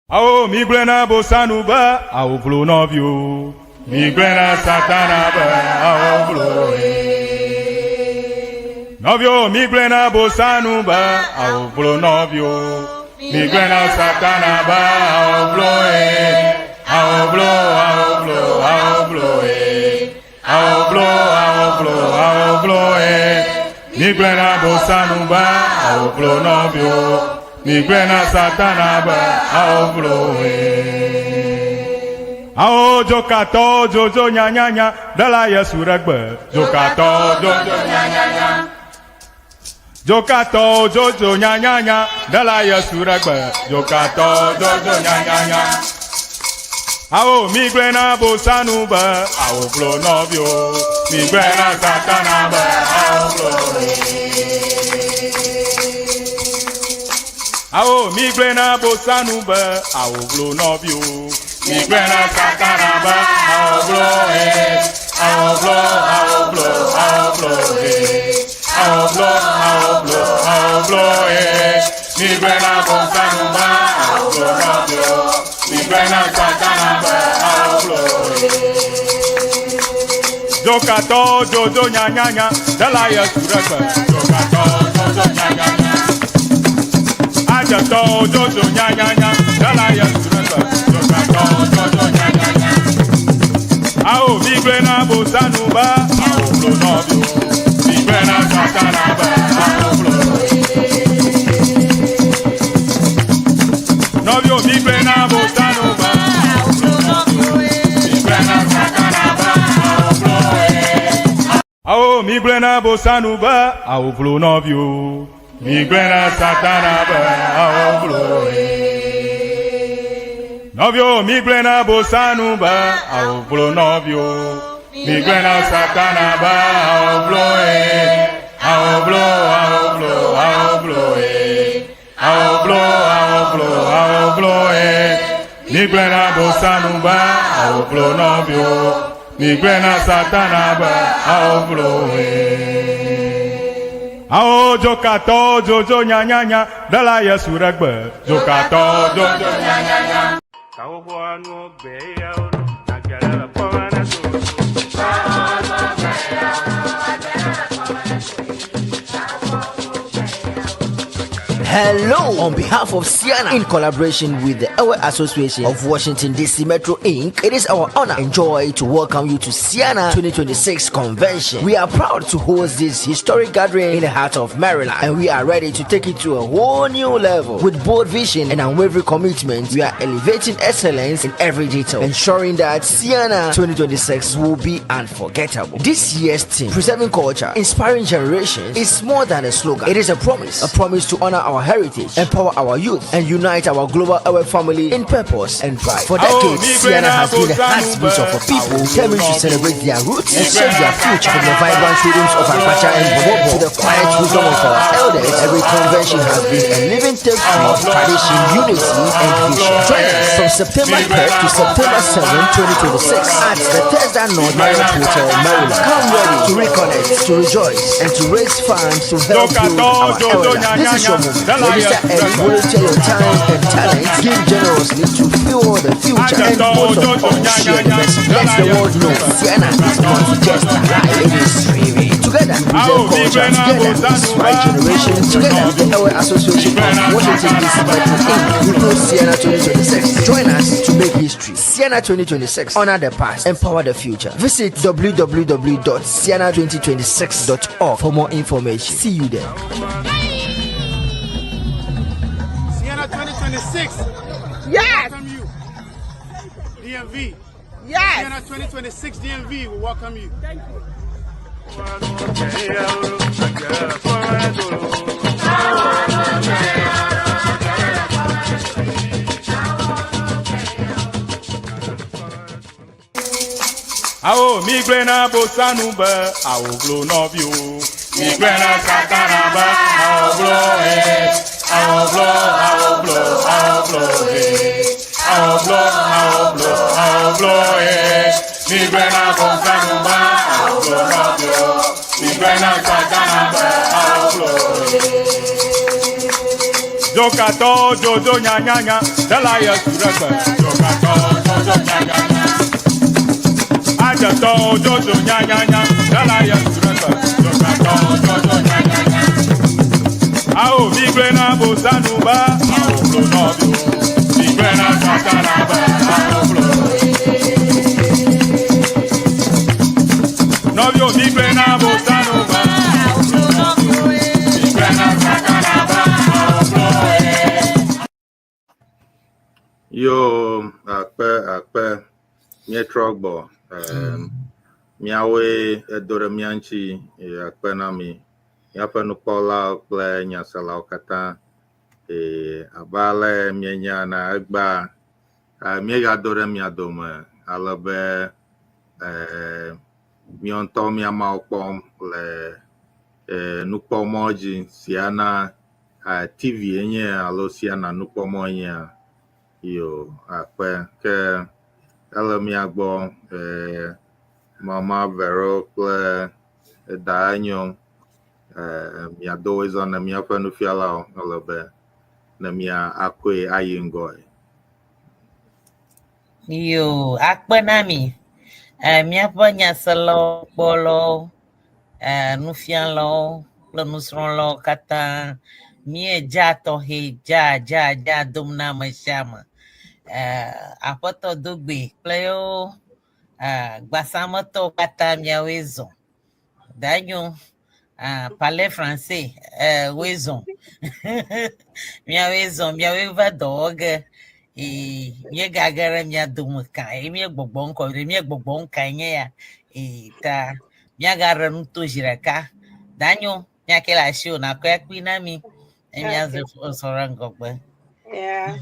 Awo migblɔe na Bosanu be awo vlo nɔviwo. Migblɔe na Satana be awo vlo nɔviwo. Migblɔe na Bosanu be awo vlo nɔviwo. Migblɔe na Satana be awo vlo awo vlo awo vlo awo vlo awo vlo awo vlo awo vlo. Migblɔe na Bosanu be awo vlo nɔviwo. Migblɔe na Satana be awo vlo. Awo dzokatɔwo dzodzo nyanyanya ɖela Yesu ɖe gbe. Dzokatɔwo dzodzo nyanyanya. Dzokatɔwo dzodzo nyanyanya ɖela Yesu ɖe gbe. Dzokatɔwo dzodzo nyanyanya. Awo migblɔe na Bosanu be awo vlo nɔviwo. Migblɔe na Satana be awo vlo. Awo migblɔe na Bosanu be awo vlo nɔviwo. Migblɔe na Satana be awo vlo awo vlo awo vlo awo vlo awo vlo awo vlo awo vlo. Migblɔe na Bosanu be awo vlo nɔviwo. Migblɔe na Satana be awo vlo. Dzokatɔwo dzodzo nyanyanya ɖela Yesu ɖe gbe. Dzokatɔwo dzodzo nyanyanya. Adzetɔwo dzodzo nyanyanya ɖela Yesu ɖe gbe. Dzokatɔwo dzodzo nyanyanya. Awo migblɔe na Bosanu be awo vlo nɔviwo. Migblɔe na Satana be awo vlo. Nɔviwo migblɔe na Bosanu be awo vlo nɔviwo. Migblɔe na Satana be awo vlo. Awo migblɔe na Bosanu be awo vlo nɔviwo. Migblɔe na Satana be awo vlo. Nɔviwo migblɔe na Bosanu be awo vlo nɔviwo. Migblɔe na Satana be awo vlo. Awo vlo awo vlo awo vlo. Awo vlo awo vlo awo vlo. Migblɔe na Bosanu be awo vlo nɔviwo. Migblɔe na Satana be awo vlo. Awo dzokatɔwo dzodzo nyanyanya ɖela Yesu ɖe gbe. Dzokatɔwo dzodzo nyanyanya. Hello, on behalf of Ceana, in collaboration with the Ewe Association of Washington DC Metro Inc., it is our honor and joy to welcome you to Ceana 2026 Convention. We are proud to host this historic gathering in the heart of Maryland, and we are ready to take it to a whole new level. With bold vision and unwavering commitment, we are elevating excellence in every detail, ensuring that Ceana 2026 will be unforgettable. This year's theme, Preserving Culture, Inspiring Generations, is more than a slogan. It is a promise to honor our heritage, empower our youth, and unite our global Ewe family in purpose and pride. For decades, Ceana has been the heartbeat of a people determined to celebrate their roots and shape their future. From the vibrant rhythms of Agbadza and Bobobo to the quiet wisdom of our elders, every convention has been a living tapestry of tradition, unity, and vision. Join us from September 3rd to September 7, 2026 at the Bethesda North Marriott Hotel, Maryland. Come ready to reconnect, to rejoice, and to raise funds to help build our elders. This is your moment. Register and volunteer your time and talent. Give generously to fuel the future and both of us share the message. Let the world know Ceana is not just alive, it is thriving. Together, we preserve culture. Together, we inspire generations. Together, the Ewe Association of Washington DC Metro Inc. We host Ceana 2026. Join us to make history. Ceana 2026. Honor the past, empower the future. Visit www.ceana2026.org for more information. See you there. Ceana 2026. Yes. Welcome you. DMV. Yes. Ceana 2026 DMV will welcome you. Thank you. Awo migblɔe na Bosanu be awo vlo nɔviwo. Migblɔe na Satana be awo vlo awo vlo awo vlo awo vlo awo vlo awo vlo awo vlo. Migblɔe na Bosanu be awo vlo nɔviwo. Migblɔe na Satana be awo vlo. Dzokatɔ dzodzo nyanyanya, ɖela Yesu ɖe gbe. Dzokatɔ dzodzo nyanyanya. Adzetɔ dzodzo nyanyanya, ɖela Yesu ɖe gbe. Dzokatɔ dzodzo nyanyanya. Awo mi gblɔe na bosanu be awo blo nɔviwo. Mi gblɔe na satana be awo blo. Nɔviwo mi gblɔe na bosanu be awo blo nɔviwo. Mi gblɔe na satana be awo blo. Yo, akpe akpe, míetrɔ gbɔ. Em, Míawoe edo ɖe mía ŋuti eye akpe na mi, míaƒe nukpɔlawo kple nyaselawo katã. Eye abe ale mienya ene egbea, eh, míegado ɖe mia dome ale be eh, míawo ŋutɔ mía Mawu kpɔm le eh, nukpɔmɔ dzi si ana eh, TV enye alo si ana nukpɔmɔ enyea. Yo, akpe ke ele mía gbɔ eh, Mama Vero kple Daenyo eh, miado wòezɔ ne míaƒe nufialawo ele be ne mía akɔe ayi ŋgɔe. Yo, akpe na mi. Eh, míaƒe nyaselawo, kpɔlawo, eh, nufialawo kple nusrɔ̃lawo katã míedza tɔxɛ dza dza dza dom na ame sia ame. Eh, aƒetɔ Dogbe kple yewo eh, gbasametɔwo katã miawoe zɔ. Danyo, ah, parler français, eh, woe zɔ. miawoe zɔ, miawoe va dɔ wɔ ge. Ee, míegage ɖe mia dome ka eye míegbɔgbɔm kɔ ɖe míegbɔgbɔm kae nye ya. Ee, ta míagaɖe nu to zi ɖeka. Danyo, míake le asiwò nàkɔe akpui na mí ne míaze zɔ ɖe ŋgɔgbe. Yeah.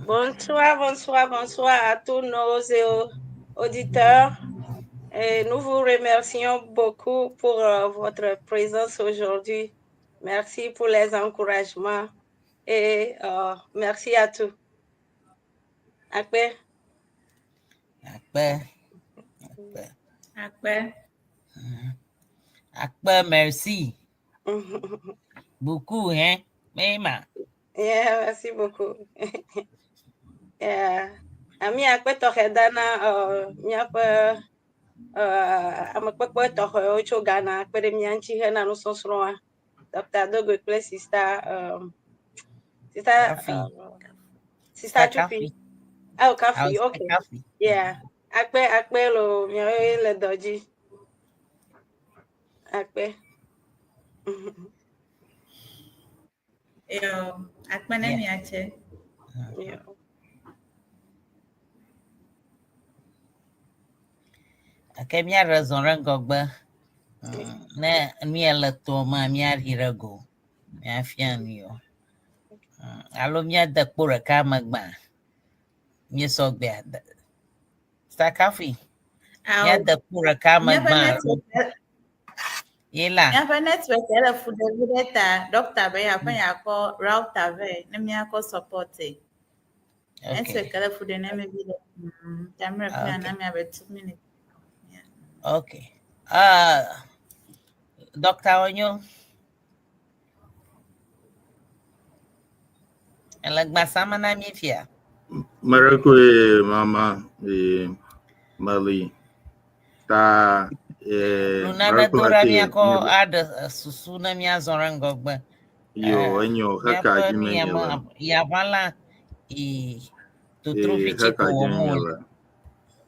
Bonsoir, bonsoir, bonsoir à tous nos auditeurs. Et nous vous remercions beaucoup pour votre présence aujourd'hui. Merci pour les encouragements et merci à tous. Akpe. Akpe. Akpe. Akpe. Akpe, merci. Beaucoup, hein? Mema. Yeah, merci beaucoup. Yeah. Ami akpe tɔxɛ dana míaƒe amekpekpe tɔxɛwo tso Ghana kpe ɖe mía ŋuti hena nusɔsrɔ̃a. Dr. Dogbe kple Sister Sister Kafi. Sister Chupi. Kafi. Oh, Kafi, Ah, okay. Kafi. Yeah. Akpe akpe lo miawoe le dɔ dzi. Akpe. Yo, akpe ne Yeah. miatse. Yeah. Gake míaɖe zɔ ɖe ŋgɔgbe. Ne mía le toa mea, míaɖi ɖe go. Míafia nu yewo. Alo míade kpo ɖeka me gbã. Míesɔ gbea. Sakafi. Ao. Míade kpo ɖeka me Míaƒe gbã. network Ye la. míaƒe network ele fu ɖe vi ɖe ta. Doctor be yeaƒe yeakɔ router vɛ ne míakɔ support. Okay. Network ele fu ɖe ne mi vi ɖe. Ta mi reply Okay. na mi abe 2 minutes. Okay. Dr. Onyo. Ele gbasama na mi fia. Merekwe mama e Mali ta e Luna ɖe merekwe do ɖa la ke míakɔ aɖe susu ne míazɔ ɖe ŋgɔgbe. yo enyo heka Míaƒe dzi me nuyame nye le yaʋala i totrofi e tsi heka ko dzi wɔm me nye wole.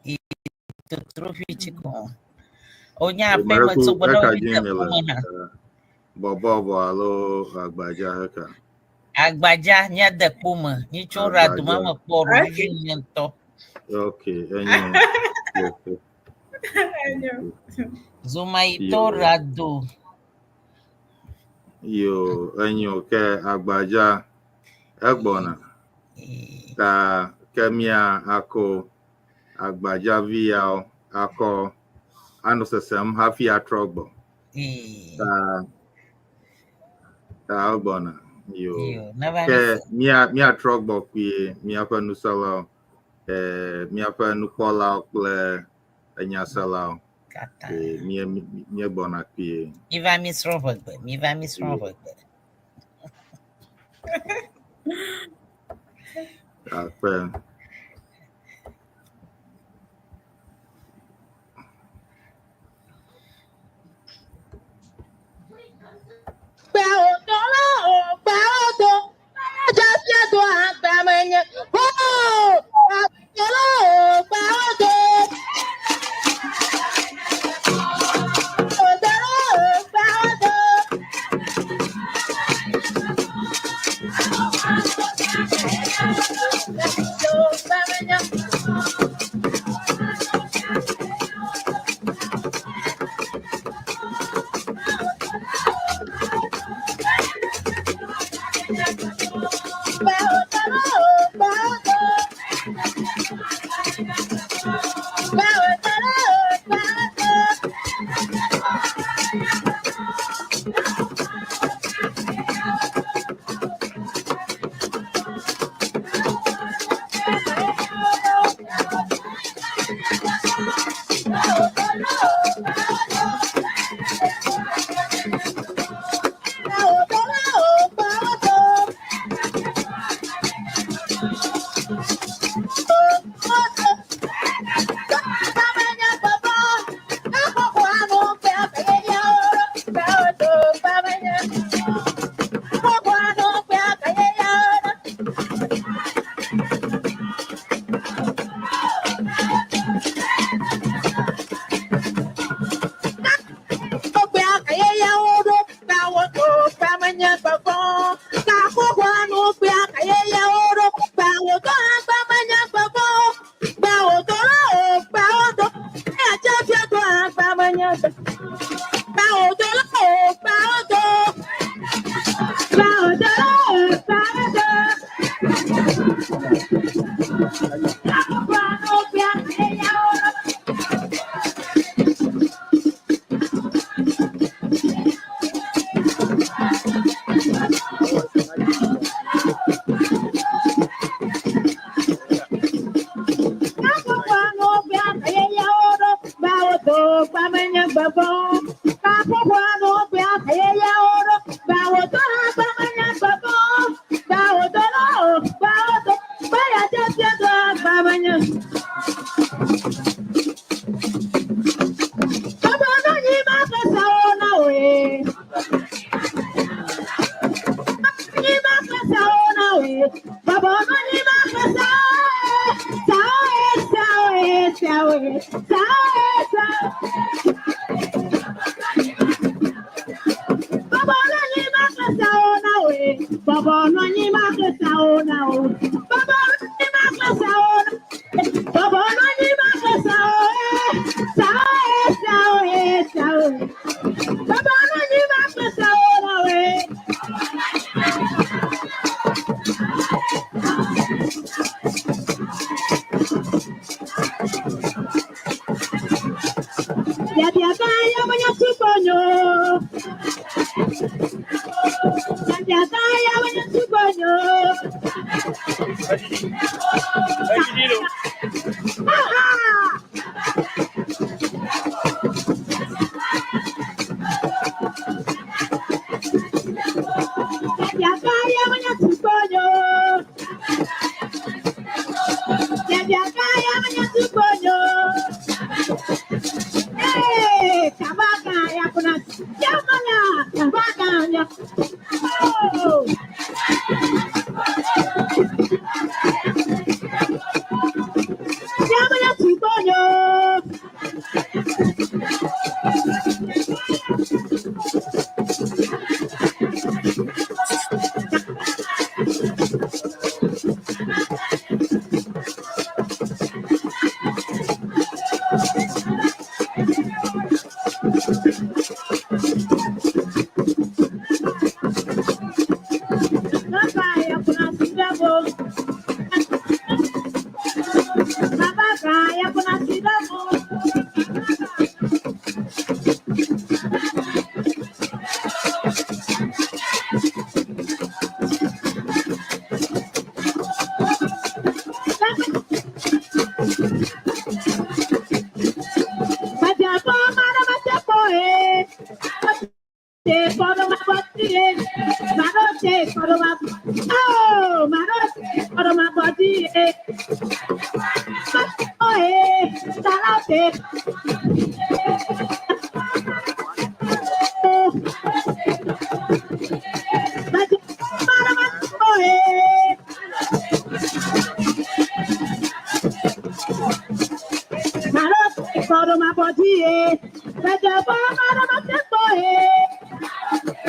le Totrofi tsi ko wɔm. Wonye e aƒe me merekwe tso gbe ɖe heka wo dzi de me le kpome hã. Bɔbɔbɔ alo agbadza heka Agbadza míade kpome. Nyitso ɖe dome agbadza me kpɔ ɖo Okay. vivi nye ŋutɔ. Okay, enyo okay. Enyo. Zomayitɔ Yo ɖe do. yo enyo ke agbadza egbɔna Ee, ta ke mía ako agbadza vi yawo akɔ anɔ sesem hafi atrɔ gbɔ ee, ta ta egbɔna yo yo, neva ke mi se. mía míatrɔ gbɔ kpuie míaƒe nuselawo eh, míaƒe nukpɔlawo kple enyaselawo Katã. eh, mía míegbɔna kpuie. Mi va mi srɔ̃ ʋegbe. Mi va mi srɔ̃ Yo. ʋegbe. Akpe.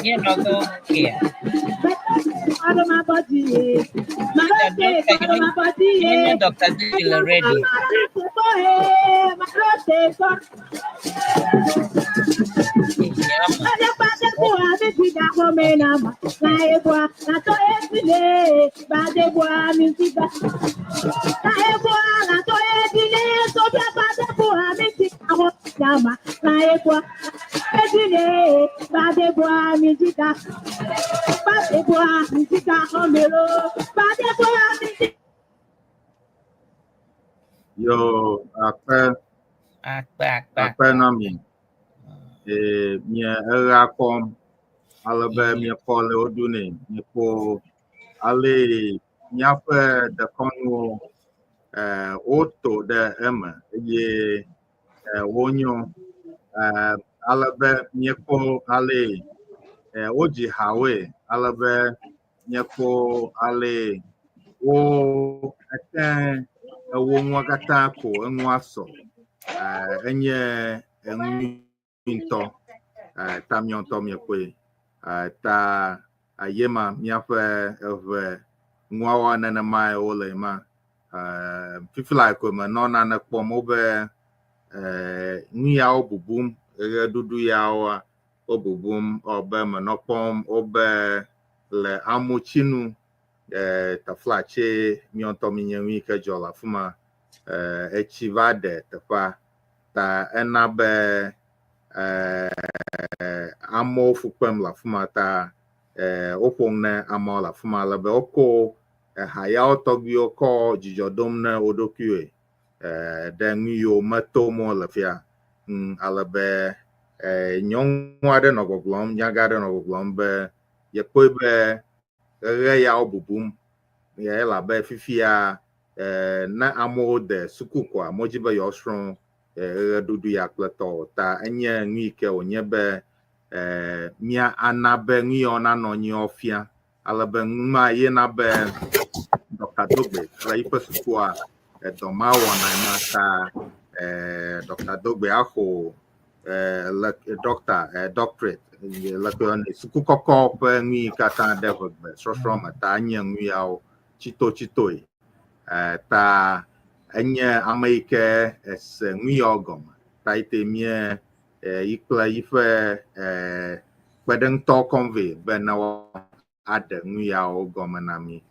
Míenɔ do kea. Míenye Dr. Dede le ready. Yo akpe Akpe akpe akpe na mi. Ee, mie eɣea kɔm ale be miekɔ le wo ɖu nɛ. Miekpo ale míaƒe dekɔnuwo eh, woto ɖe eme eye eh, wonyo. Eh, ale be miekpɔ ale eh, wodzi hawoe ale be miekpɔ ale wo ete ewo nua katã ko enua sɔ. Eh, enye enu ŋutɔ eh, ta miɔ ŋutɔ miekpɔe. Eh, ta ye ma míaƒe eʋe nuawoa nenemae wole ma. Eh, fifi la ko menɔ nane kpɔm wobe eh, nu yawo bubum, ɣeɖuɖu yawoa wo bubum be menɔ kpɔm wobe le amutsinu eh, taflatse miɔ ŋutɔ minye nu yi ke dzɔ le afi ma. Eh, etsi va ɖe teƒea ta ena be eh, amewo fu kpem le afi ma ta eh, woƒo nu ne amewo le afi ma ale be woko eha yawo tɔgbiwo kɔ dzidzɔ dom ne wo ɖokuiwoe eh, ɖe nu yiwo metom wole fia. Ale be eh, nyɔnu aɖe nɔ gbɔgblɔm, nyagã aɖe nɔ gbɔgblɔm be yekpɔe be ɣeɣe yawo bubum elabe fifia eh, ne amewo de suku koa, wodzi be yewoasrɔ̃ eh, ɣeɖuɖu ya kple tɔwo ta enye nu yi ke wònye be eh, mía ana be nu yawo nanɔ anyi fia ale be nu ma ye na be Dr. Dogbe kple yiƒe sukua edɔ ma wɔna ma ta eh, Dr. Dogbe axɔ eh, le doctor eh, doctorate le suku kɔkɔ ƒe nu yi katã ɖe ʋegbe sɔsrɔ̃ me ta enye nu yawo tsitotsitoe. Eh, ta enye ame yi ke ese nu yawo gɔme ta yi te mie eh, yi kple yiƒe eh, kpeɖeŋutɔ kɔm vɛ be ne woaɖe nu yawo gɔme na mí.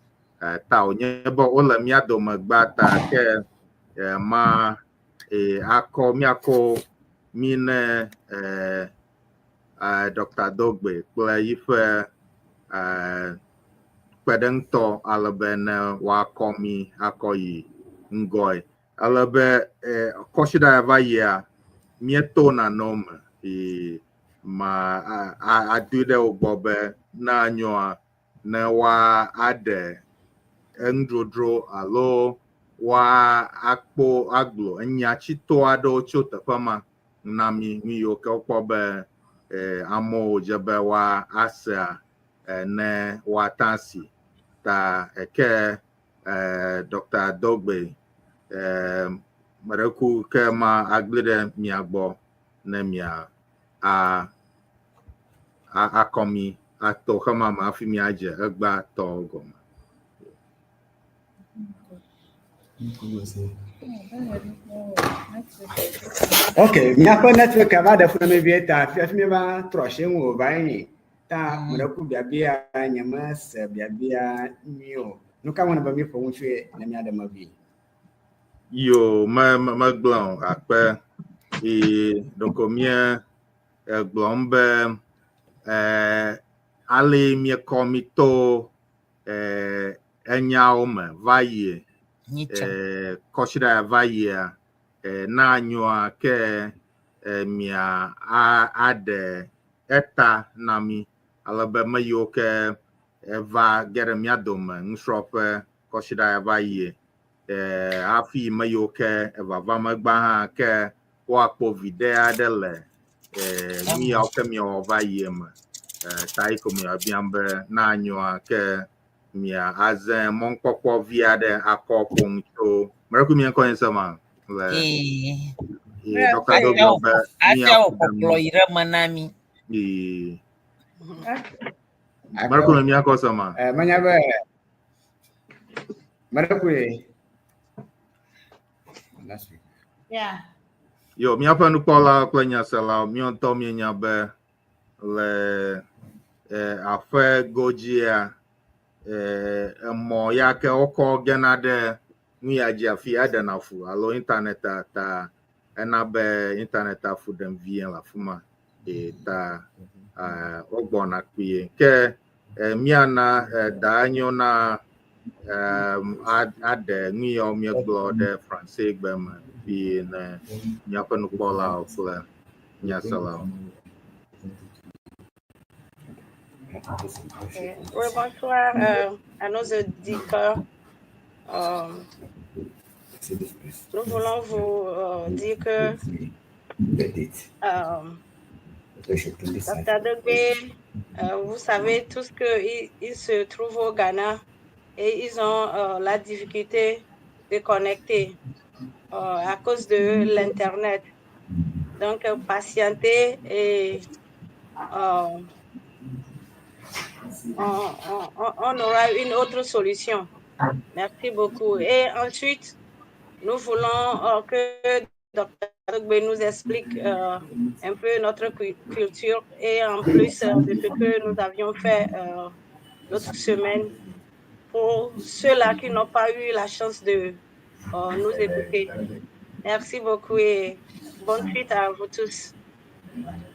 Eh, ta wònye be wole mía dome gbã ta ke eh, ma eh, akɔ míakɔ mí ne eh, eh, Dr. Dogbe kple yiƒe eh, kpeɖeŋutɔ ale be ne woakɔ mí akɔ yi ŋgɔe. Ale be eh, kɔsiɖa ya va yia, míeto nanewo me yi ma adoe ɖe wo gbɔ be ne anyoa, ne woa aɖe enudzrodzro alo woa akpɔ agblɔ enya tsito aɖewo tso teƒe ma na mí nu yiwo ke wokpɔ be eh, amewo dze be woa asea eh, ne woata asi. Ta eke eh, Dr. Dogbe eh, meɖeku ke ma agblẽ ɖe mia gbɔ ne mia a a akɔ mi ato xema me hafi miadze egbea tɔwo gɔme. Ok, míaƒe network va ɖe fu na mi vie ta hafi míeva trɔ asi eŋu o va yi. Ta meɖe ku biabia nye mese biabia nyuie o. Nu ka ŋu be míeƒo nu tsoe ne míaɖe me vie? Yo, me me megblɔ o akpe yi ɖeko mie egblɔm be eh, ale miekɔ mi to eh, enyawo me va yie Nyitsɔ. eh, kɔsiɖa ya va yia eh, na nyoa ke eh, mia a, aɖe eta na mi ale be me yiwo ke eva ge ɖe mía dome nusrɔ̃ƒe kɔsiɖa ya va yie. Eh, hafi me yiwo ke evava megba hã ke woakpɔ viɖe aɖe le eh, nu yawo ke miawɔ va yie me. Eh, ta yi ko miabiam be na anyoa ke mia aze mɔnukpɔkpɔ vi aɖe akɔ ƒo nu tso meɖe mia ŋkɔ nye se ma le Ee. ye Dr. Dogbe be Afia wò míaƒo ɖe kpɔkplɔ yi ɖe me na mi. Ee. Meɖe ku mia ŋkɔ se ma. Eh, menya be meɖe koe. Last week. Yeah. Yo, míaƒe nukpɔlawo kple nyaselawo, míawo ŋutɔ míenya be le eh, aƒe godzia, eh, emɔ ya ke wokɔ gena ɖe nu ya dzi afi eɖena fu alo internet ta ena be internet fu ɖem vie le afi ma. E, ta eh, wogbɔna kpuie. Ke eh, míana eh, da enyo na um, aɖe nu yawo míegblɔ ɖe Fransegbe me vie ne míaƒe nukpɔlawo kple nyaselawo. Ok. Oui, bonsoir à nos auditeurs. Nous voulons vous dire que Dr. Dogbe, vous savez tous qu'ils il se trouvent au Ghana et ils ont la difficulté de connecter à cause de l'Internet. Donc, patientez et on aura une autre solution. Merci beaucoup. Et ensuite, nous voulons que Dr. Dogbe nous explique un peu notre culture et en plus de ce que nous avions fait l'autre semaine pour ceux-là qui n'ont pas eu la chance de nous écouter. Merci beaucoup et bonne suite à vous tous.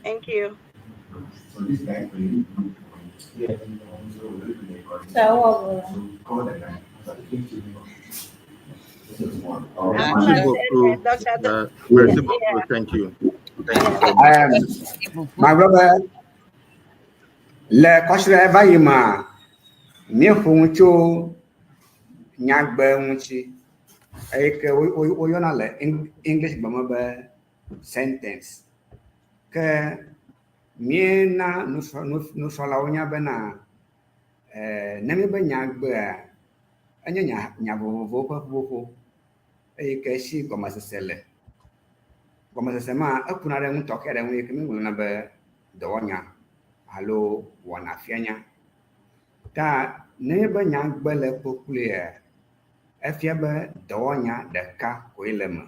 Thank you. Ça va. Merci beaucoup. Merci beaucoup. Thank you. Thank you so much. My brother, le kɔsiɖa va yi ma, míeƒo nu tso nyagbe ŋuti eye ke woyɔna le English gbe me be sentence. Ke míena nusrɔ̃lawo nya bena ne míebe nyagbea enye nya vovovowo ƒe ƒuƒoƒo eye ke si gɔmesese le. Gɔmesese ma ekuna ɖe nu tɔxɛ aɖe ŋu yi ke míegblɔna be dɔwɔnya alo wɔnafianya. Ta ne míebe nyagbe le kpokploea, efia be dɔwɔnya ɖeka koe le eme.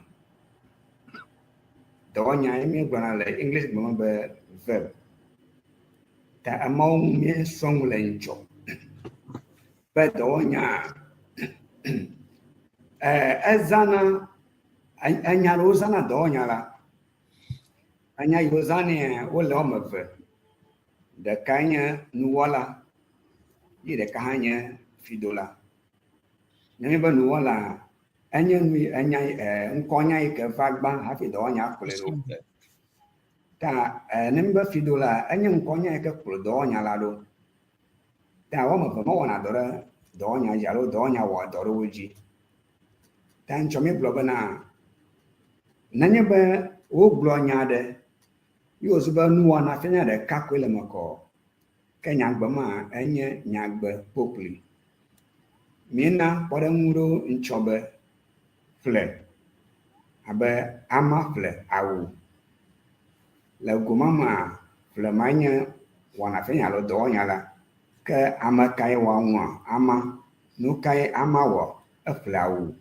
Dɔwɔnya ye míegblɔna le English gbe me be verb. Ta amewo ŋu míesrɔ̃ nu le ŋutsɔ be dɔwɔnya ezãna enya ɖewo zãna dɔwɔnya la. Enya yi wozãnɛ wole woame eve. Ɖeka nye nuwɔla ye ɖeka hã nye fidola. Ne míebe nuwɔla enye nu enya ŋkɔnya yi ke va gbã hafi dɔwɔnya kplɔe ɖo. Ta ne míebe fidola enye ŋkɔnya yi ke kplɔ dɔwɔnya la ɖo. Ta woame eve mewɔna dɔ ɖe dɔwɔnya dzi alo dɔwɔnya wɔa dɔ ɖe wo dzi. Ta ŋutsɔ míegblɔ bena nenye be wogblɔ nya aɖe ye wòzu be nuwɔna fianya ɖeka koe le eme kɔ, ke nyagbe ma enye nyagbe kpokploe. Míena kpɔɖeŋu ɖewo ŋutsɔ be ƒle abe ama ƒle awu. Le goma mea, ƒle ma nye wɔnafianya alo dɔwɔnya la. Ke ame kae wɔ nua? Ama. Nu kae ama wɔ? Eƒle awu.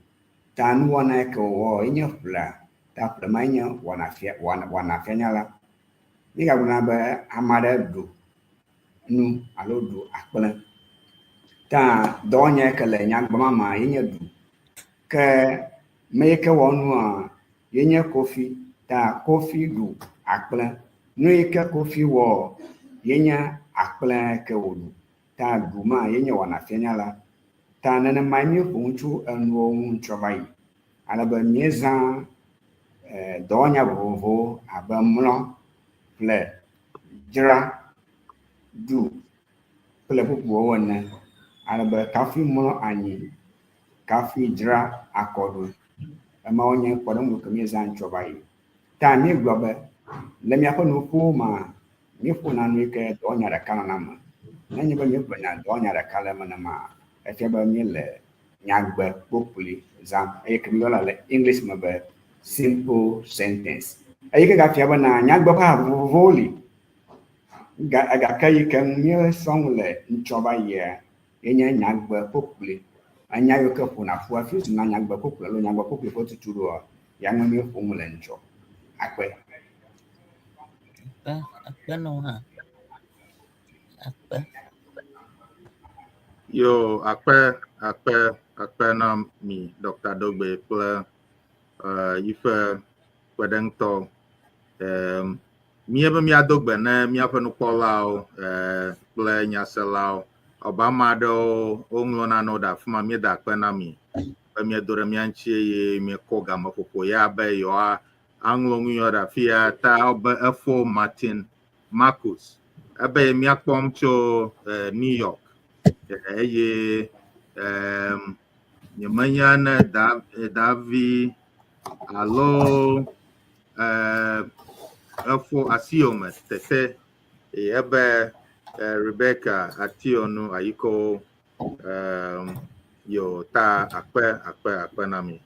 Ta nuwɔna yi ke wòwɔ ye nye ƒlea. Ta ƒle ma nye wɔnafianya la. Míegagblɔna be ame aɖe ɖu nu alo ɖu akplẽ. Ta dɔwɔnya yi ke le nyagbe ma mea ye nye ɖu. Ke me yi ke wɔ nua ye nye Kofi. Ta Kofi ɖu akplẽ. Nu yi ke Kofi wɔ ye nye akplẽ ke wòɖu. Ta ɖu ma ye nye wɔnafianya la. Ta nenemae míeƒo nu tso enuwo ŋu ŋutsɔ va yi. Ale be míezã dɔwɔnya vovovowo abe mlɔ, ƒle, dzra, ɖu kple bubuawo ene. Ale be kafi mlɔ anyi. Kafi dzra akɔɖu. Emawo nye kpɔɖeŋu ke míezã ŋtsɔ va yi. Ta míegblɔ be le míaƒe nuƒowo mea, míeƒona nu yi ke dɔwɔnya ɖeka nɔna eme. Nenye be míegblɔ nya dɔwɔnya ɖeka le eme nema, efia be míele nyagbe kpokploe zãm eye ke míeyɔna le English me be simple sentence. Eyi ke gafia bena nyagbe ƒe ha vovovowo li. Ga gake yi ke ŋu míesrɔ̃ nu le ŋtsɔ va yia, ye nye nyagbe kpokploe. Enya yiwo ke ƒona ƒu hafi zuna nyagbe kpokploe alo nyagbe kpokploe ƒe tutuɖoa, ya ŋue míeƒo nu le ŋtsɔ. Akpe. Akpe, akpe na wo hã. Akpe. Yo, akpe, akpe, akpe na mi, Dr. Dogbe kple yiƒe kpeɖeŋutɔ. Míebe míado gbe ne míaƒe nukpɔlawo kple nyaselawo. Abe ame aɖewo woŋlɔ nanewo ɖe afi ma, míeda akpe na mi be míedo ɖe mía ŋuti eye míekɔ gameƒoƒo ya be yewoa aŋlɔ nu yawo ɖe afi ya ta be efo Martin Marcus ebe míakpɔm tso New York eye nyemenya ne Davi alo efo Asiome tete ebe Rebecca Ationu Ayiko yo ta akpe akpe akpe na mi.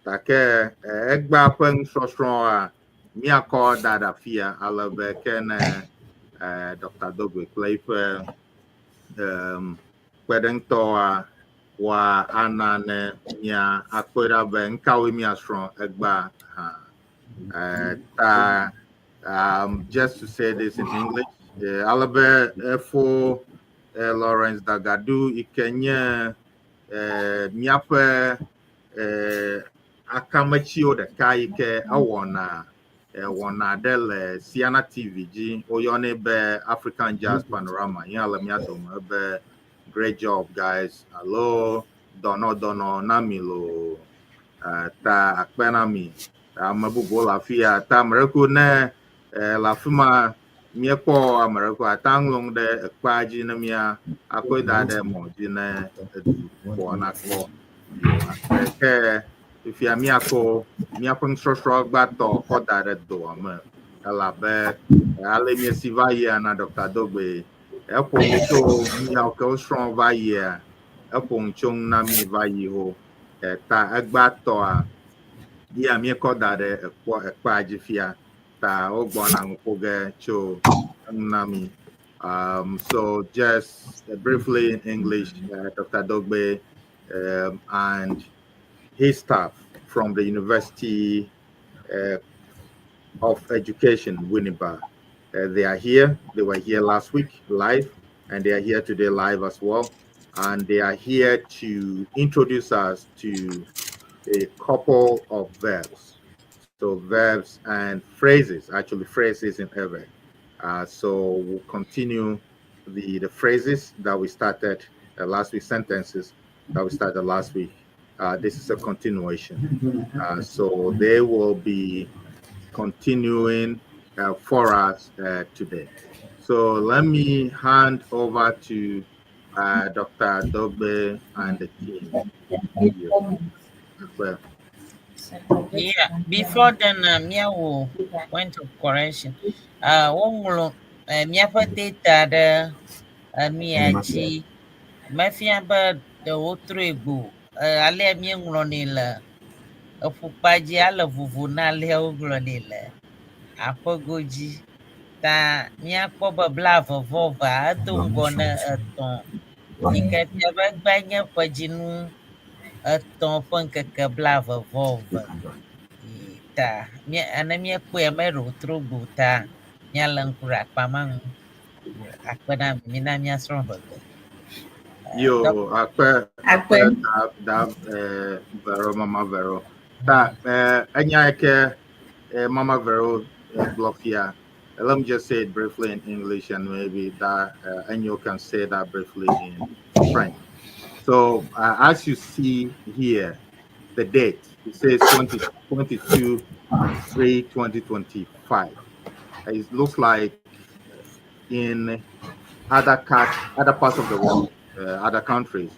Gake egbea ƒe nusɔsrɔ̃a míakɔ da ɖe afia ale be ke ne Dr. Dogbe kple eƒe kpeɖeŋutɔwoa woa ana ne mía akpɔe ɖa be nukawoe míasrɔ̃ egbea hã. Ta just to say this in English, ale be efo Lawrence Dagadu yi ke nye míaƒe akametsiwo ɖeka yi ke ewɔna wɔna ɖe le Siana TV dzi. Woyɔnɛ be African Jazz Panorama. Yɛa le mía dome be great job, guys. Alo dɔnɔ dɔnɔ na mi lo ta akpe na mi. Ame bubuwo le afi ya ta ame ɖe ko ne le afi ma míekpɔ ame ɖe ko ate ŋlɔ nu ɖe ekpea dzi ne mía akɔe da ɖe mɔ dzi ne edu ƒoa nakpɔ. Ke fifia míakɔ míaƒe nusɔsrɔ̃ gbãtɔ kɔ da ɖe doa me elabe ale míesi va yia na Dr. Dogbe eƒo nu tso nuyawo ke wosrɔ̃ va yia eƒo nu tso nu na mí va yi ho ta egbãtɔa ya míekɔ da ɖe ekpɔ ekpea dzi fia ta wogbɔna nu ƒo ge tso enu na mí. So just briefly in English, Dr. Dogbe and his staff from the University of Education, Winneba. They are here. They were here last week live, and they are here today live as well. And they are here to introduce us to a couple of verbs. So verbs and phrases, actually phrases in Ewe. So we'll continue the phrases that we started last week, sentences that we started last week. This is a continuation. So they will be continuing for us today. So let me hand over to Dr. Dogbe and the team. Well, Yeah, before then, míawo point of correction. Woŋlɔ míaƒe data ɖe enu ya dzi. Mefia be ɖe wotrɔe gbo. Alea míeŋlɔnɛ le eƒukpa dzi ale vovo na alea wogblɔnɛ le aƒegodzi. Ta míakpɔ be 22 evea edo ŋgɔ ne etɔ̃. Yi ke fia be egbea nye ƒedzinu etɔ̃ ƒe ŋkeke 22. Ta ne míekpɔe meɖe wòtrɔ gbo ta míalé ŋku ɖe akpa ma ŋu. Akpe na mi, mina míasrɔ̃ ʋegbe. Yo, akpe, Akpe. Da, da, Vero, Mama Vero. Ta, enya ke, Mama Vero, gblɔ fia. Let me just say it briefly in English and maybe that Enyo can say that briefly in French. So as you see here, the date, it says 2022 3 2025. It looks like in other parts of the world, other countries,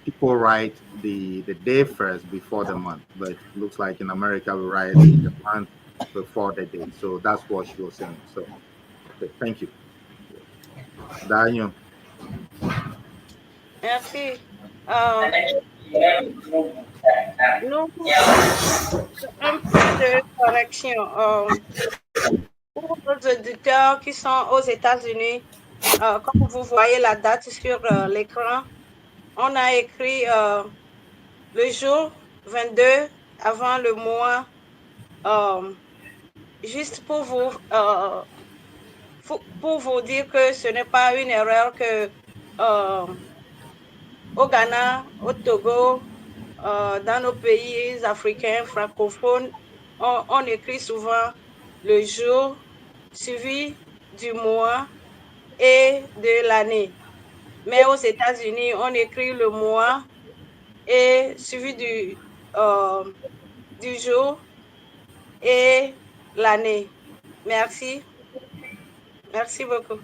people write the the day first before the month, but it looks like in America we write the month before the day. So that's what she was saying. So, okay, thank you, Daniel. Merci. Nous, un peu de correction. Pour nos auditeurs qui sont aux États-Unis, comme vous voyez la date sur l'écran, on a écrit le jour 22 avant le mois, juste pour vous dire que ce n'est pas une erreur que au Ghana, au Togo, dans nos pays africains francophones, on écrit souvent le jour suivi du mois et de l'année. Mais aux États-Unis, on écrit le mois et suivi du jour et l'année. Merci. Merci beaucoup.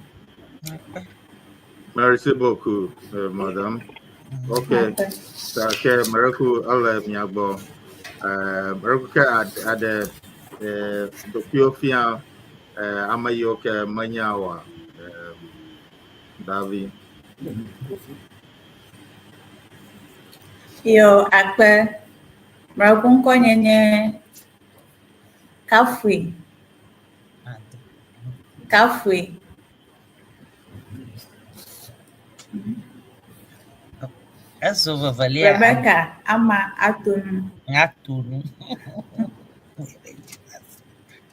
Merci beaucoup, madame. Ok, ta ke mereku ele mia gbɔ. Mereku ke aɖe ɖokuiwo fia ame yiwo ke menya oa. Davi. Yo, akpe. Mereku ŋkɔnye nye Kafui. Kafui. Ezo vevelia. Rebecca Ama Atonu. Atonu.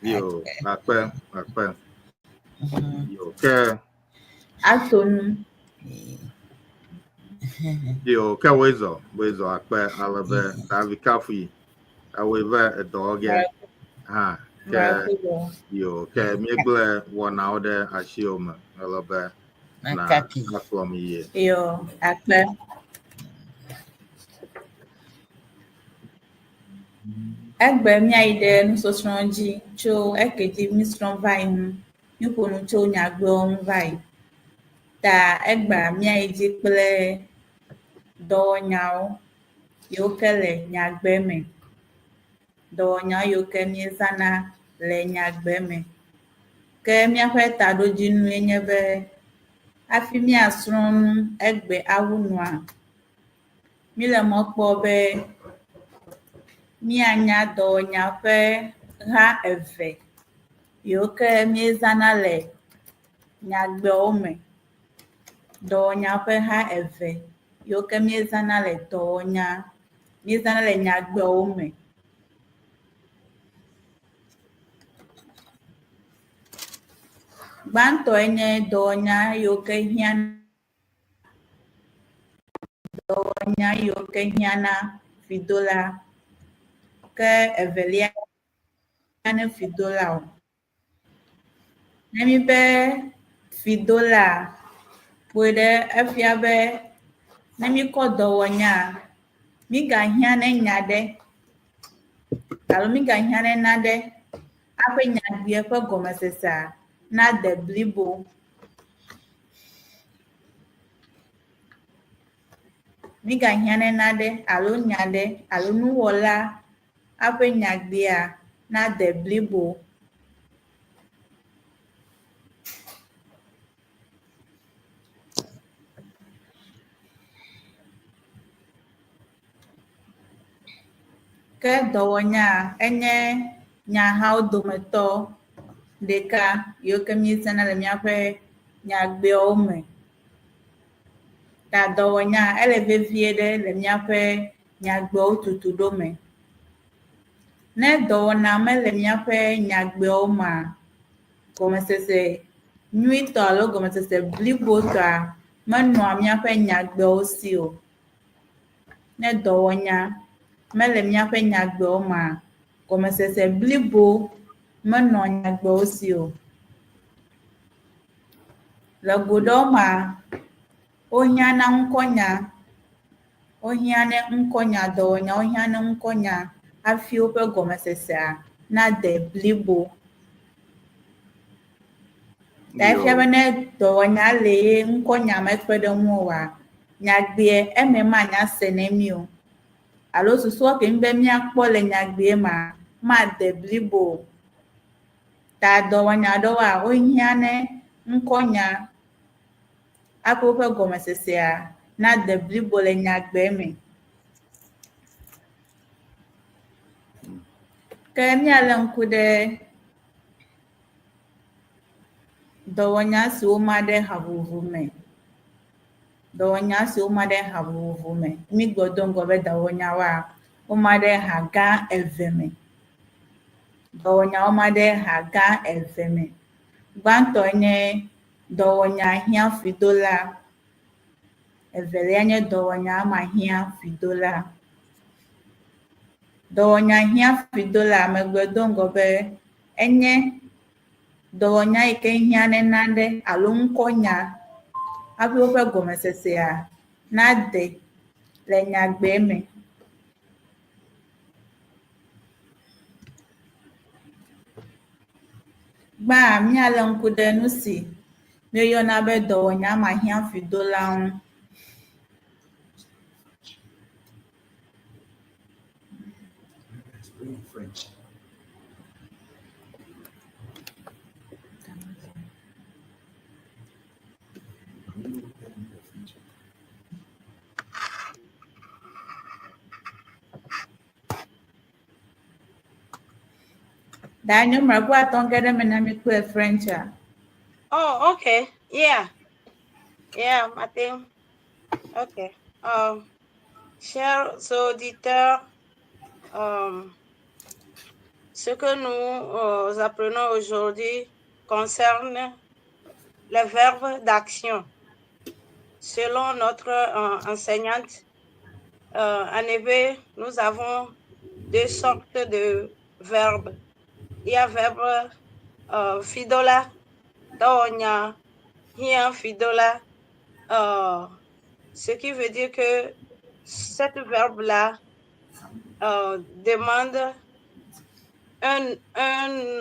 Yo, akpe, akpe. Yo, ke Atonu. Yo, ke woezɔ, woezɔ akpe ale be Davi Kafui. Ewoe ve edɔ ge hã. Ke yo, ke míegblẽ wɔnawo ɖe asiwò me ale be na Kaki. akplɔ mi yie. Yo, akpe. Egbe míayi ɖe nusɔsrɔ̃ dzi tso eke dzi mísrɔ̃ va yi ŋu. Míƒo nu tso nyagbewo ŋu va yi. Ta egbea míayi dzi kple dɔwɔnyawo yiwo ke le nyagbe me. Dɔwɔnyawo yiwo ke míezãna le nyagbe me. Ke míaƒe taɖodzinue nye be hafi míasrɔ̃ nu egbe awu nua, míle mɔ kpɔm be míanya dɔwɔnya ƒe ha eve yiwo ke míezãna le nyagbewo me. Dɔwɔnya ƒe ha eve yiwo ke míezãna le dɔwɔnya, míezãna le nyagbewo me. Gbãtɔe nye dɔwɔnya yiwo ke hiã dɔwɔnya yiwo ke hiãna fidola. Ke evelia ne fidola o. Ne míbe fidola ƒoe ɖe efia be ne míkɔ dɔwɔnya, mígahiã ne nya ɖe alo mígahiã ne naɖe aƒe nyagbea ƒe gɔmesesea nade blibo. Mígahiã ne naɖe alo nya ɖe alo nuwɔla aƒe nyagbea nade blibo. Ke dɔwɔnya enye nyahawo dometɔ ɖeka yiwo ke míezãna le míaƒe nyagbewo me. Ta dɔwɔnya ele vevie ɖe le míaƒe nyagbewo tutuɖo me. Ne dɔwɔna mele míaƒe nyagbewo mea, gɔmesese nyuitɔ alo gɔmesese blibotɔa menɔa míaƒe nyagbewo si o. Ne dɔwɔnya mele míaƒe nyagbewo mea, gɔmesese blibo menɔa nyagbewo si o. Le go ɖewo mea, wohiã na ŋkɔnya, wohiã ne ŋkɔnya, dɔwɔnya wohiã ne ŋkɔnya hafi woƒe gɔmesesea nade blibo. Ta efia be ne dɔwɔnya le ye ŋkɔnya mekpe ɖe ŋu oa, nyagbea eme manya se ne mí o. Alo susua ke mí be míakpɔ le nyagbea mea, made blibo o. Ta dɔwɔnya aɖewoa, wohiã ne ŋkɔnya hafi woƒe gɔmesesea nade blibo le nyagbe me. Ke míalé ŋku ɖe dɔwɔnya siwo ma ɖe ha vovovo me. Dɔwɔnya siwo ma ɖe ha vovovo me. Mígblɔ do ŋgɔ be dɔwɔnyawoa, woma ɖe ha gã eve me. Dɔwɔnyawo ma ɖe ha gã eve me. Gbãtɔe nye dɔwɔnya hiãfuidola. Evelia nye dɔwɔnya mahiãfuidola. Dɔwɔnya hiãfuidola megblɔe do ŋgɔ be enye dɔwɔnya yi ke hiã ne nane alo ŋkɔnya hafi woƒe gɔmesesea nade le nyagbe me. Gbã, míalé ŋku ɖe nu si míeyɔna be dɔwɔnya mahiãfuidola ŋu. Daniel Mrakua atɔ ge ɖe eme na mi kple French-a. Oh, okay. Yeah. Yeah, I think. Okay. Chers auditeurs, ce que nous apprenons aujourd'hui concerne les verbes d'action. Selon notre enseignante, en effet, nous avons deux sortes de verbes. Il y a verbe fidola, dɔwɔnya, hiã fidola, ce qui veut dire que cette verbe-là demande un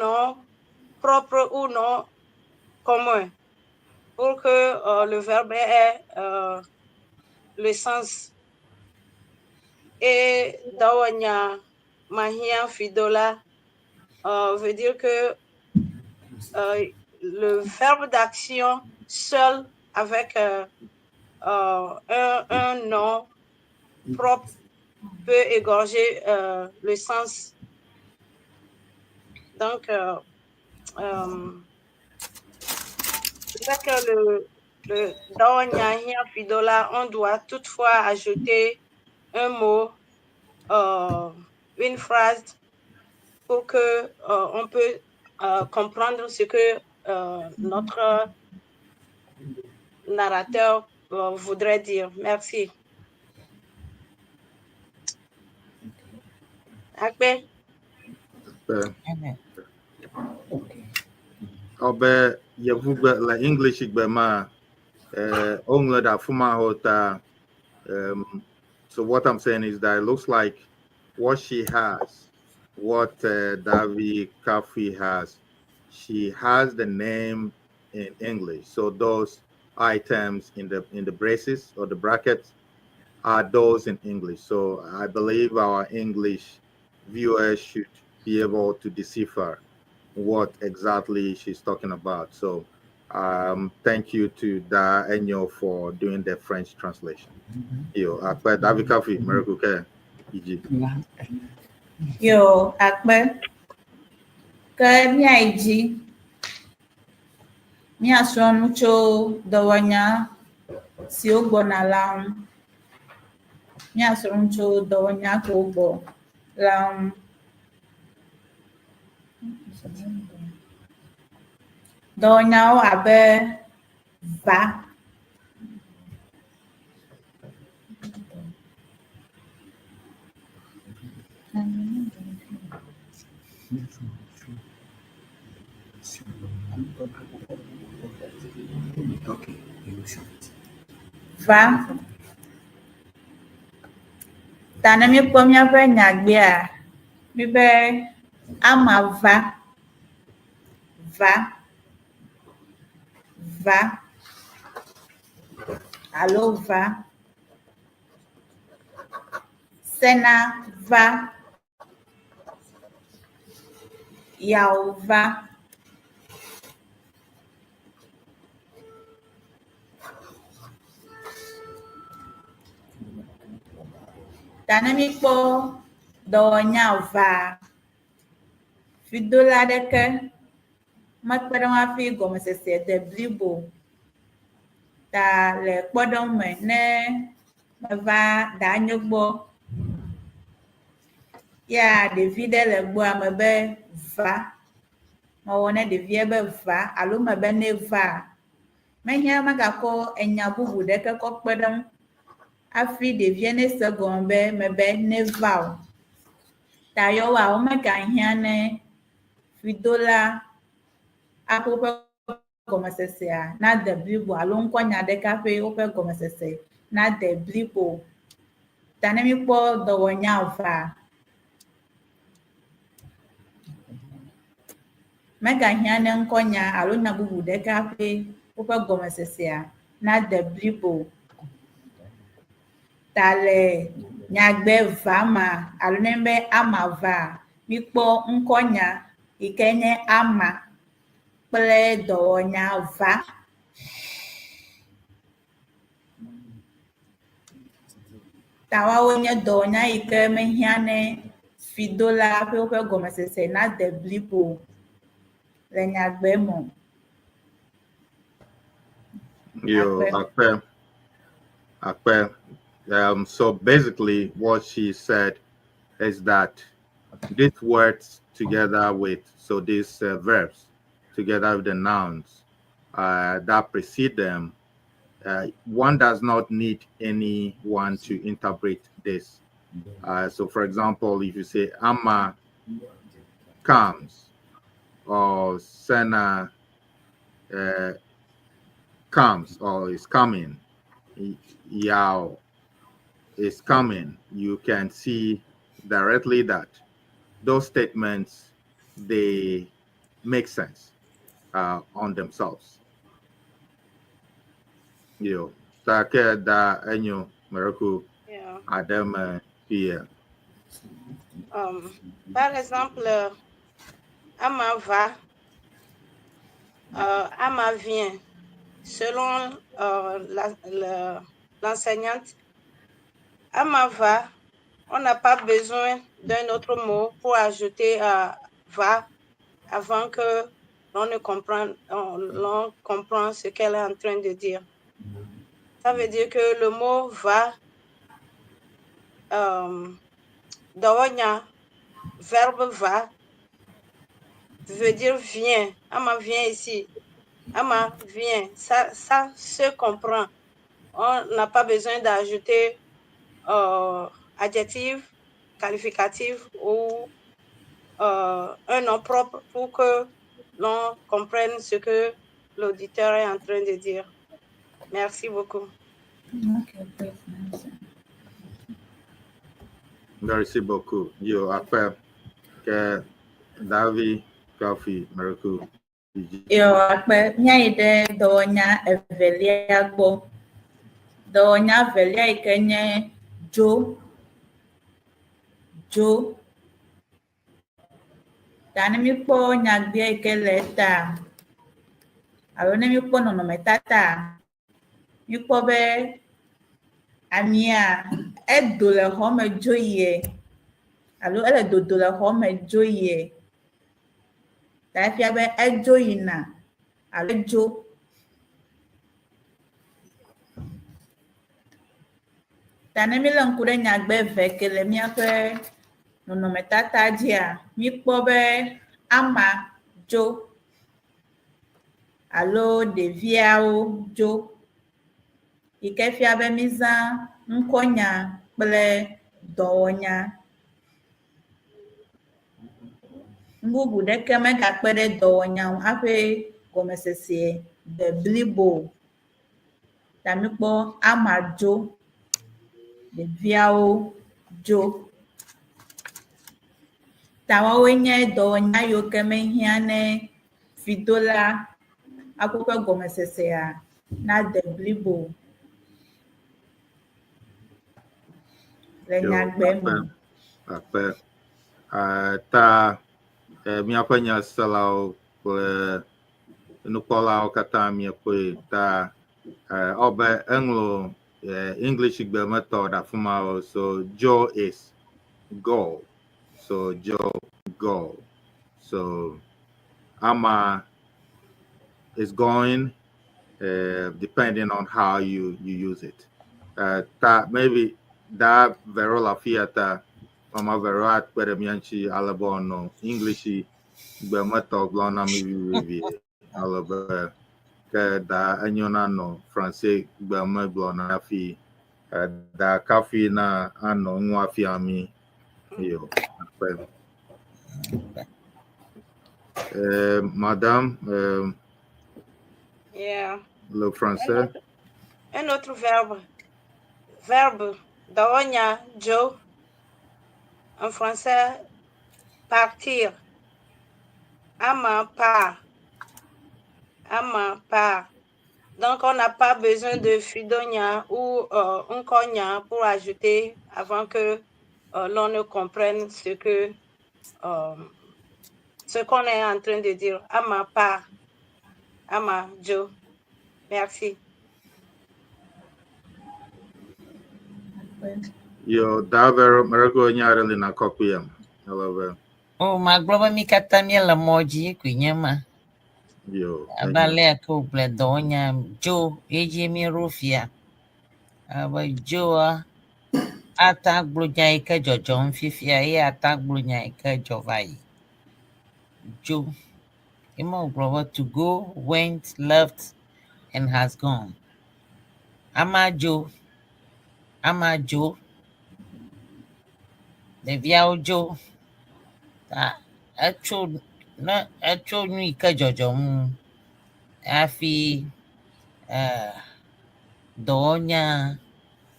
nom propre ou nom commun pour que le verbe ait le sens. Et dɔwɔnya mahiã fidola veut dire que le verbe d'action seul avec un nom propre peut égorger le sens. Donc, c'est que le dɔwɔnya hiã fidola, on doit toutefois ajouter un mot, une phrase pour que on peut comprendre ce que notre narrateur voudrait dire. Merci. Akpe. Akpe. Ɔbe yevugbe le English gbe ma, woŋlɔ ɖe afi ma hã ta. So what I'm saying is that it looks like what she has, what Davi Kafi has, she has the name in English. So those items in the braces or the brackets are those in English. So I believe our English viewers should be able to decipher what exactly she's talking about. So thank you to Da Enyo for doing the French translation. Yo, akpe Davi Kafi, Miracle Care, EG. Yo, akpe. Ke míayi dzi. Míasrɔ̃ nu tso dɔwɔnya siwo gbɔna la ŋu. Míasrɔ̃ nu tso dɔwɔnya kewo gbɔ la ŋu. Dɔwɔnyawo abe va. Va. Ta ne míekpɔ míaƒe nyagbea, míbe ama va, va, va alo va. Sena va. Yao va. Ta ne míkpɔ dɔwɔnya va, fidola aɖeke mekpe ɖe eŋu hafi gɔmesese de blibo. Ta le kpɔɖeŋu me ne meva danye gbɔ ya ɖevi ɖe le gbɔa mebe va, mewɔ ne ɖevia be va alo mebe neva, mehiã megakɔ enya bubu ɖeke kɔ kpe ɖe eŋu hafi ɖevia nese egɔme be mebe neva o. Ta yewoa womegahiã ne fidola aƒe woƒe gɔmesesea nade blibo alo ŋkɔnya ɖeka ƒe woƒe gɔmesese nade blibo. Ta ne míkpɔ dɔwɔnya vaa, megahiã ne ŋkɔnya alo nya bubu ɖeka ƒe woƒe gɔmesesea nade blibo. Ta le nyagbe va ma alo ne be ama va, míkpɔ ŋkɔnya yi ke nye ama kple dɔwɔnya va. Ta woawo nye dɔwɔnya yi ke mehiã ne fidola ƒe woƒe gɔmesese nade blibo le nyagbe me o. Yo, Akpe. Akpe, Akpe. So basically, what she said is that these words together with, so these verbs together with the nouns that precede them, one does not need anyone to interpret this. So, for example, if you say Ama comes or Sena comes or is coming, Yao is coming, you can see directly that those statements, they make sense on themselves. Yo, take da enyo meraku Adam here. Par exemple, Ama va, Ama vient. Selon l'enseignante, Ama va, on n'a pas besoin d'un autre mot pour ajouter va avant que l'on ne comprenne, l'on comprend ce qu'elle est en train de dire. Ça veut dire que le mot va, dɔwɔnya, verbe va, veut dire viens. Ama vient ici. Ama vient. Ça se comprend. On n'a pas besoin d'ajouter adjectif, qualificatif ou un nom propre pour que l'on comprenne ce que l'auditeur est en train de dire. Merci beaucoup. Ok, merci. Merci beaucoup. Yo, akpe ke Davi Kofi Miracle. Yo, akpe míayi ɖe dɔwɔnya evelia gbɔ. Dɔwɔnya evelia yi ke nye dzo. Dzo. Ta ne míkpɔ nyagbea yi ke le eta alo ne míkpɔ nɔnɔmetata, míkpɔ be amea edo le xɔ me dzo yie alo ele dodo le xɔ me dzo yie. Ta efia be edzo yina alo edzo. Ta ne mílé ŋku ɖe nyagbe eve ke le míaƒe nɔnɔmetata dzia, míkpɔ be ama dzo alo ɖeviawo dzo yi ke fia be mízã ŋkɔnya kple dɔwɔnya. Nu bubu ɖeke megakpe ɖe dɔwɔnya ŋu hafi gɔmesese de blibo. Ta míkpɔ ama dzo, ɖeviawo dzo. Ta woawoe nye dɔwɔnya yiwo ke mehiã ne fidola hafi woƒe gɔmesesea nade blibo. Le Yo, nyagbe me. Akpe, akpe. Ta míaƒe nyaselawo kple nukpɔlawo katã miekpɔe ta ewɔ be eŋlɔ English gbe metɔ ɖe afi ma o. So dzo is go. So dzo go. So ama is going depending on how you use it. Ta maybe that Verola Fiata mama Vero akpe ɖe mía ŋuti ale be wòanɔ English gbe metɔ gblɔm na mi vivivi ale be ke da enyo na nɔ Français gbe me gblɔ na hafi da kafi na anɔ nua fia mi. Yo, akpe. Madame, le français. Un autre verbe. Verbe. Dɔwɔnya, dzo. En français, partir. Ama part. Ama part. Donc, on n'a pas besoin de fidonya ou nkonya pour ajouter avant que l'on ne comprenne ce qu'on est en train de dire. Ama part. Ama dzo. Merci. Yo, da Vero, mereko nya ɖe li na kɔkɔe am. Ale be O, magblɔ be mí katã míele mɔ dzi koe nye ma. Yo, Abe alea ke wògblɔe dɔwɔnya dzo ye dzie míeɖo fia. Abe dzoa ate agblɔ nya yi ke dzɔdzɔm fifia eye ate agblɔ nya yi ke dzɔ va yi. Dzo. Ema wògblɔ be to go, went, left and has gone. Ama dzo. Ama dzo. Ɖeviawo dzo. Ta etso ne etso nu yi ke dzɔdzɔm hafi dɔwɔnya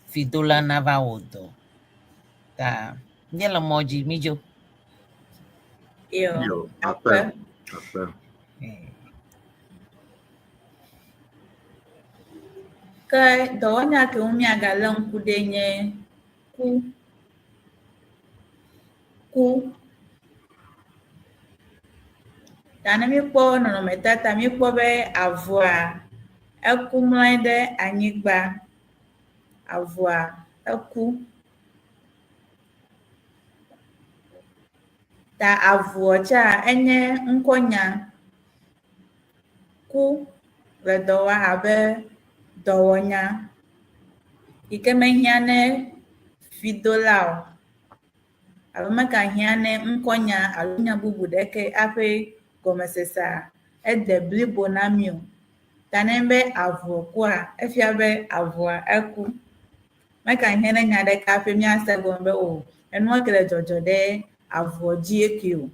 fidola nava wɔ dɔ. Ta míele mɔ dzi mídzo. Yo, Yo, akpe. Akpe, akpe. Ke dɔwɔnya ke ŋu míagalé ŋku ɖe nye ku. Ku. Ta ne míekpɔ nɔnɔmetata, míekpɔ be avɔa eku mlɔ anyi ɖe anyigba. Avɔa eku. Ta avɔ tsa enye ŋkɔnya. Ku le dɔ wɔm abe dɔwɔnya yi ke mehiã ne fidola o alo megahiã ne ŋkɔnya alo nya bubu ɖeke hafi gɔmesesea ede blibo na mí o. Ta ne be avɔ kua, efia be avɔa eku. Megahiã ne nya ɖeke hafi míase egɔme be o enua ke le dzɔdzɔ ɖe avɔ dzie ke o.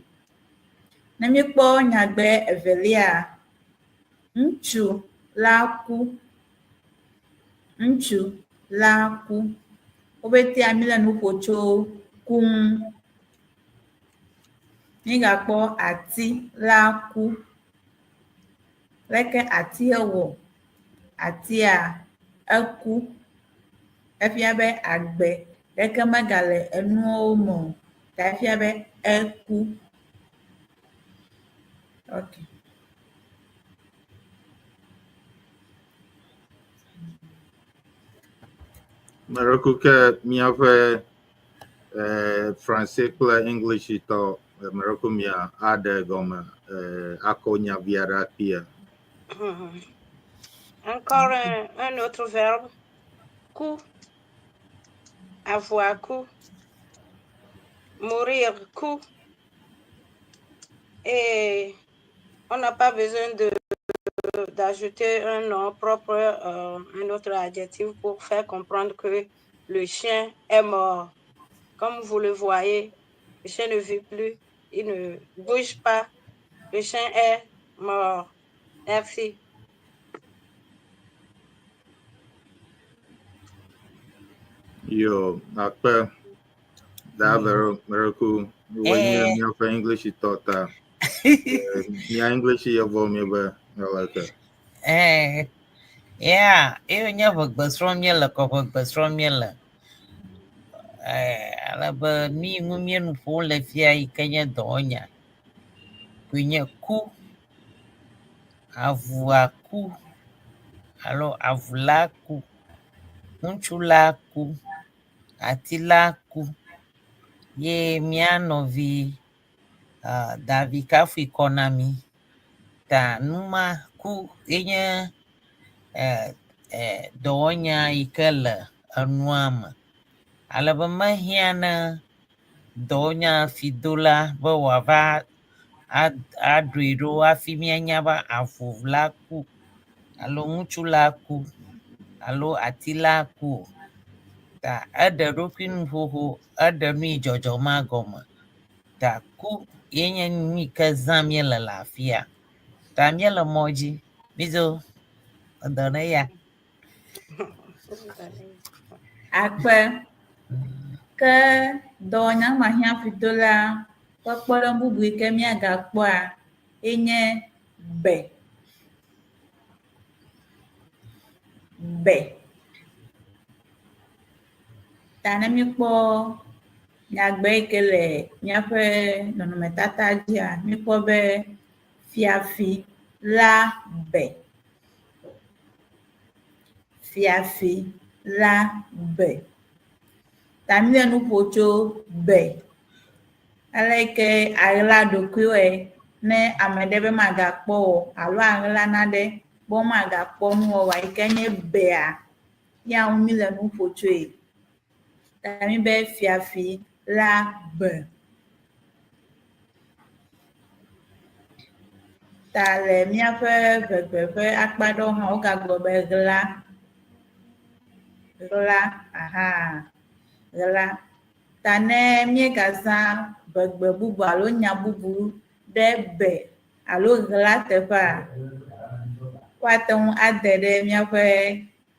Ne míekpɔ nyagbe evelia, ŋutsu la ku. Ŋutsu la ku. Wobetea míle nu ƒo tso ku ŋu. Mígakpɔ ati la ku. Leke atia wɔ? Atia eku. Efia be agbe ɖeke megale enuawo me o. Ta efia be eku. Okay. Mereku ke míaƒe Français kple English tɔ mereku mia aɖe gɔme akɔ nya vi aɖe akpia. Encore un autre verbe. Ku. Avoir ku. Mourir ku. Et on n'a pas besoin de d'ajouter un nom propre, un autre adjectif pour faire comprendre que le chien est mort. Comme vous le voyez, le chien ne vit plus, il ne bouge pas. Le chien est mort. Merci. Yo, akpe da vero mereku wenye míaƒe English tɔ ta. Mía English yevɔ mi be aleke. Yeah, eye nye ʋegbe srɔ̃m míele, kɔƒegbe srɔ̃m míele. Ale be nu yi ŋu míenu ƒom le fia yi ke nye dɔwɔnya koe nye ku. Avua ku alo avu la ku, ŋutsu la ku, ati la ku ye mía nɔvi Davi kafui kɔ na mí. Ta nu ma ku ye nye dɔwɔnya yi ke le enua me. Ale be mehiã ne dɔwɔnyafidola be wòava aɖoe ɖo hafi míanya be avu la ku alo ŋutsu la ku alo ati la ku o. Ta eɖe eɖokui nu xoxo, eɖe nu yi dzɔdzɔ ma gɔme. Ta ku ye nye nu yi ke zãm míele le afia. Ta míele mɔ dzi. Midzo, edɔ ne ya. Akpe. Ke dɔwɔnya mahiãfidola ƒe kpɔɖeŋu bubu yi ke míagakpɔa ye nye be. Be. Ta ne míekpɔ nyagbe yi ke le míaƒe nɔnɔmetata dzia, míekpɔ be fiafi la be. Fiafi la be. Ta míle nu ƒo tso be. Ale yi ke aɣla ɖokuiwòe ne ame ɖe be magakpɔ wò alo aɣla nane be womagakpɔ nuwɔwɔ yi ke nye bea, ya ŋu míle nu ƒo tsoe. Ta míbe fiafi la be. Ta le míaƒe ʋegbe ƒe akpa ɖewo hã wogagblɔ be ɣla. Ɣla aha ɣla. Ta ne míegazã ʋegbe bubu alo nya bubu ɖe be alo ɣla teƒea, woate ŋu ade ɖe míaƒe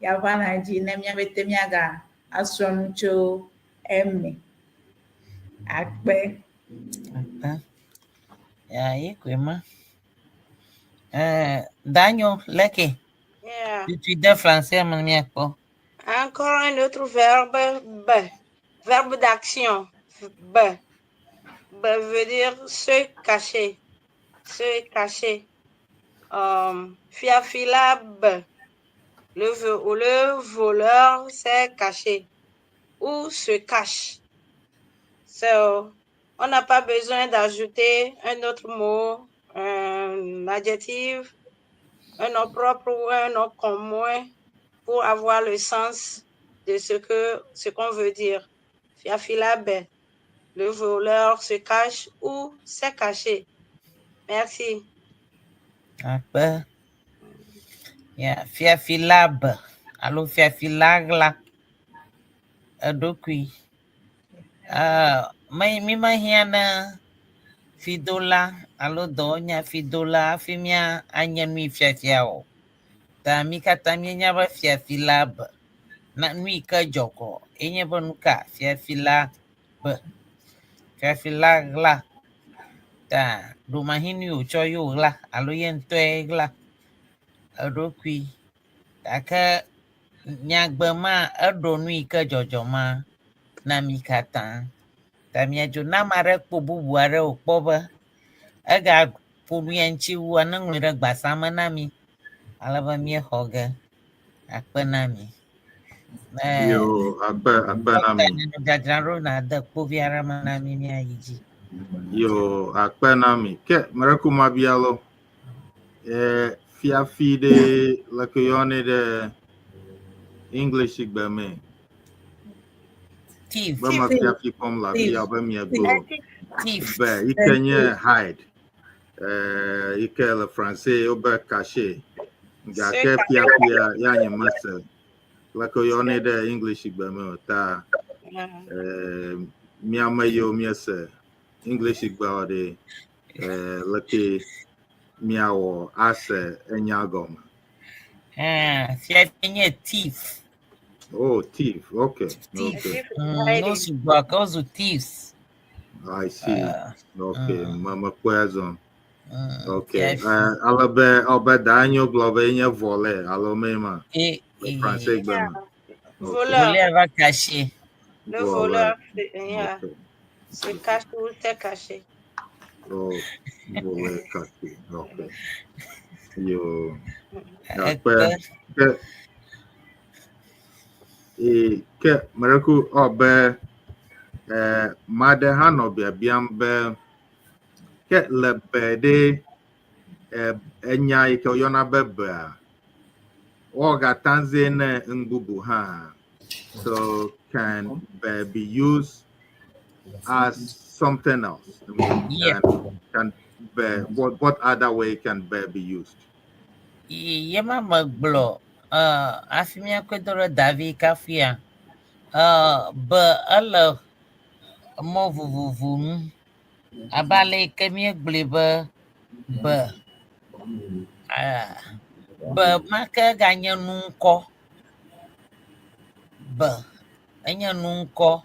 yaʋalã dzi ne míaƒete míaga asrɔ̃ nu tso eme. Akpe. Akpe. Ya ye koe ma. Danyo, leke. Yeah. Tutu de français me míakpɔ. Encore un autre verbe, B. Verbe d'action, B. B veut dire se cacher. Se cacher. Fiafila B. Le, le voleur s'est caché ou se cache. So, on n'a pas besoin d'ajouter un autre mot, un adjectif, un nom propre ou un nom commun pour avoir le sens de ce que ce qu'on veut dire. Fiafila B. Le voleur se cache ou s'est caché. Merci. Akpe. Ya, fiafila be alo fiafila ɣla eɖokui. Me mi mehiã na fidola alo dɔwɔnya fidola hafi mía anye nu yi fiafia o. Ta mí katã míenya be fiafila be. Na nu yi ke dzɔ kɔ enye be nu ka fiafila be. Fiafila ɣla. Ta ɖomahi nu yi wòtsɔ ye wòɣla alo ye ŋutɔe ɣla eɖokui. Gake nyagbe ma eɖo nu yi ke dzɔdzɔ ma na mí katã. Ta míadzo ne ame aɖe kpɔ bubu aɖe wòkpɔ be egaƒo nu ya ŋuti wua, neŋlɔe ɖe gbasa me na mí ale be míexɔ ge. Akpe na mi. Yo, akpe akpe na mi. Dzadzraɖo nàde kpovi aɖe me na mí míayi dzi. Yo, akpe na mi. Ke meɖe mabia lo. Fiafi ɖe leke yɔnɛ ɖe English gbe me. Thief. Be me fiafi kpɔm le afi ya be miegblɔ. Thief. Be yi ke nye hide. Yi ke le français wobe caché. Gake fiafia ya nye mese. Leke yɔnɛ ɖe English gbe me o ta míame yiwo míese English gbe ɖe leke míawɔ ase enya gɔme. Fiafi nye thief. Oh, thief. Okay. Thief. Okay. No sugbɔ ke wozu thieves. I see. Okay. Me mekpɔe azɔ. Okay. Fiafi. Ale be ɔbe da nyo gblɔ be enye voleur alo me ma. E, Le français gbe me. Okay. Voleur. Voleur va cacher. Le Voleur. voleur, yeah, Ok. se cache ou s'est caché. Oh, voleur caché. Ok. Yo. Akpe. Ekpe. Ke e ke mereku ɔbe maɖe hã nɔ biabiam be ke le be ɖe enya yi ke woyɔna be bea woagata zãe ne nu bubu hã. So can be be used as something else? I mean, can be what other way can be be used? Ye ma megblɔ hafi míakɔe do ɖe Davi kafia be ele mɔ vovovo nu abe ale yi ke míegblɔe be be ma ke ganye nu ŋkɔ be enye nu ŋkɔ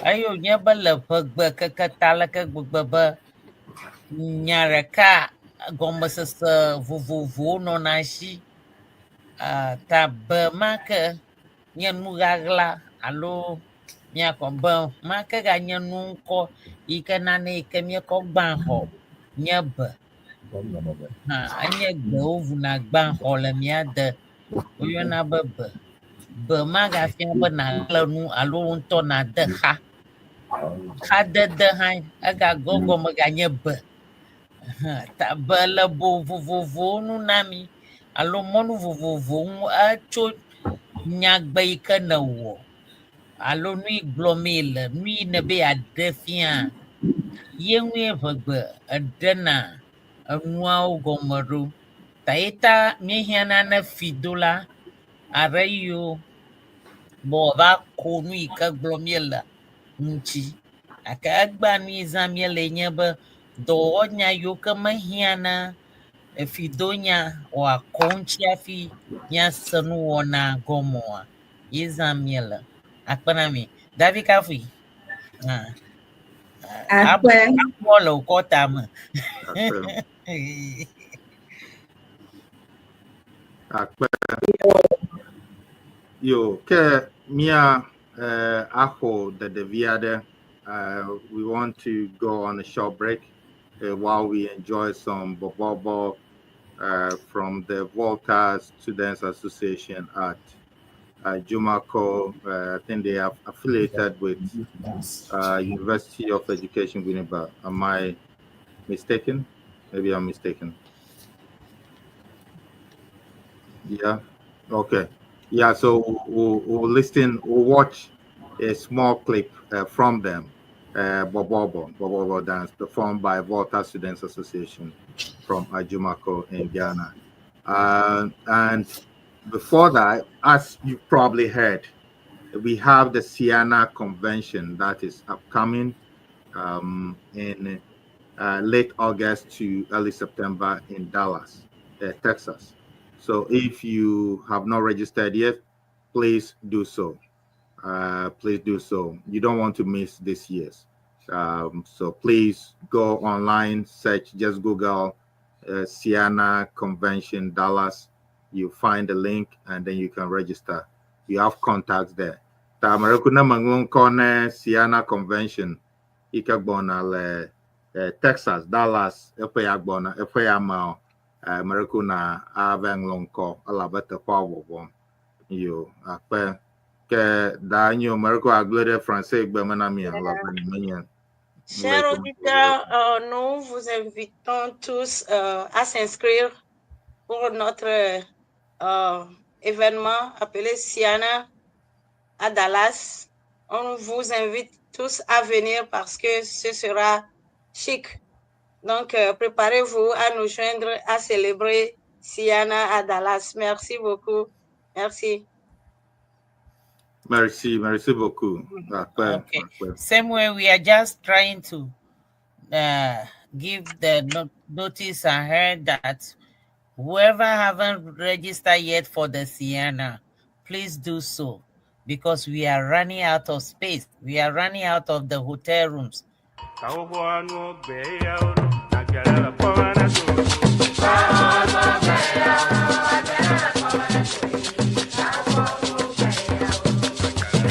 eye wònye be le ʋegbe keke ta leke gbegbe be nya ɖeka gɔmesese vovovowo nɔna esi ta be ma ke nye nu ɣaɣla alo míakɔ be ma ke ganye nu ŋkɔ yi ke nane yi ke míekɔ gbã xɔ nye be hã enye gbe wovuna gbã xɔ le mía de woyɔna be be be magafia be nàɣle nu alo wò ŋutɔ nàde xa xadede hã egagɔ gɔme ganye be ta be le bo vovovowo nu na mi alo mɔnu vovovowo ŋu etso nyagbe yi ke nèwɔ alo nu yi gblɔmee le nu yi nebe yeaɖe fia ye ŋue ʋegbe eɖena enuawo gɔme ɖo ta ye ta míehiãna ne fidola aɖe yiwo be wòava ko nu yi ke gblɔm míele ŋuti gake egbea nu yi zãm míele nye be dɔwɔnya yiwo ke mehiãna efidonya wòakɔ ŋuti hafi míase nuwɔna gɔme oa ye zãm míele. Akpe na mi. Davi kafui. Ah. Akpe. Abɔ le wò kɔta me. Akpe. Akpe. Yo, ke mía axɔ ɖeɖevi aɖe. We want to go on a short break while we enjoy some bobobo from the Volta Students Association at Ajumako. I think they are affiliated with University of Education, Winneba. Am I mistaken? Maybe I'm mistaken. Yeah. Okay. Yeah. So we'll listen. We'll watch a small clip from them. Bobobo, Bobobo dance performed by Volta Students Association from Ajumako in Ghana. And before that, as you probably heard, we have the Ceana Convention that is upcoming in late August to early September in Dallas, Texas. So if you have not registered yet, please do so. Please do so. You don't want to miss this year's. So please go online, search, just Google Ceana Convention Dallas. You find the link and then you can register. You have contacts there. Ta mereku na mangun kone Ceana Convention ikagbona le Texas, Dallas, eƒe ya gbɔna, eƒe ya ma mereku na ave ŋlɔ ŋkɔ elabe teƒea vɔvɔm. Yo, akpe ke da nyo mereku agblẽ ɖe français gbe me na mi elabe menye. Chers auditeurs, nous vous invitons tous à s'inscrire pour notre événement appelé Ceana à Dallas. On vous invite tous à venir parce que ce sera chic. Donc, préparez-vous à nous joindre à célébrer Ceana à Dallas. Merci beaucoup. Merci. Merci, merci beaucoup. Okay. Same way, we are just trying to give the notice ahead that whoever haven't registered yet for the Ceana, please do so because we are running out of space. We are running out of the hotel rooms.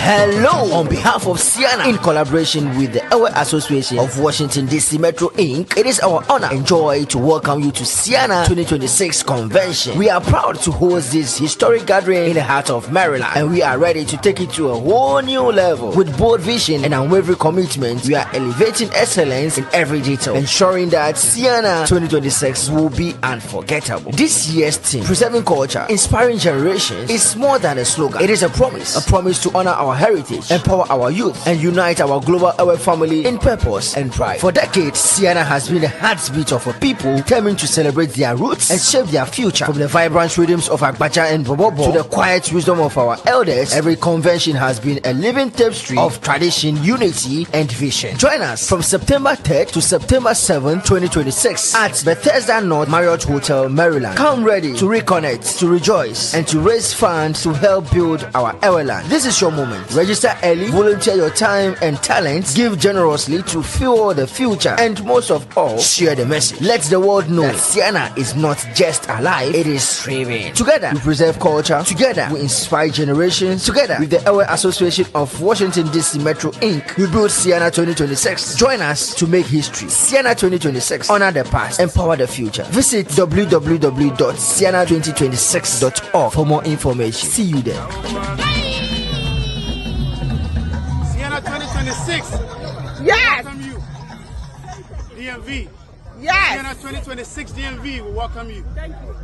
Hello! On behalf of Siena, in collaboration with the Ewe Association of Washington DC Metro Inc., it is our honor and joy to welcome you to Siena 2026 Convention. We are proud to host this historic gathering in the heart of Maryland, and we are ready to take it to a whole new level. With bold vision and unwavering commitment, we are elevating excellence in every detail, ensuring that Siena 2026 will be unforgettable. This year's theme, Preserving Culture, Inspiring Generations, is more than a slogan. It is a promise, a promise to honor our heritage, empower our youth, and unite our global Ewe family in purpose and pride. For decades, Siena has been the heartbeat of a people determined to celebrate their roots and shape their future. From the vibrant rhythms of Agbadza and Bobobo to the quiet wisdom of our elders, every convention has been a living tapestry of tradition, unity, and vision. Join us from September 3rd to September 7th, 2026 at Bethesda North Marriott Hotel, Maryland. Come ready to reconnect, to rejoice, and to raise funds to help build our Eweland. This is your moment. Register early, volunteer your time and talents, give generously to fuel the future, and most of all, share the message. Let the world know that Siena is not just alive, it is thriving. Together, we preserve culture. Together, we inspire generations. Together, with the Ewe Association of Washington, D.C. Metro Inc., we build Siena 2026. Join us to make history. Siena 2026. Honor the past, empower the future. Visit www.siena2026.org for more information. See you there. Siena 2026. Yes. Welcome you. DMV. Yes. Siena 2026 DMV will welcome you. Thank you.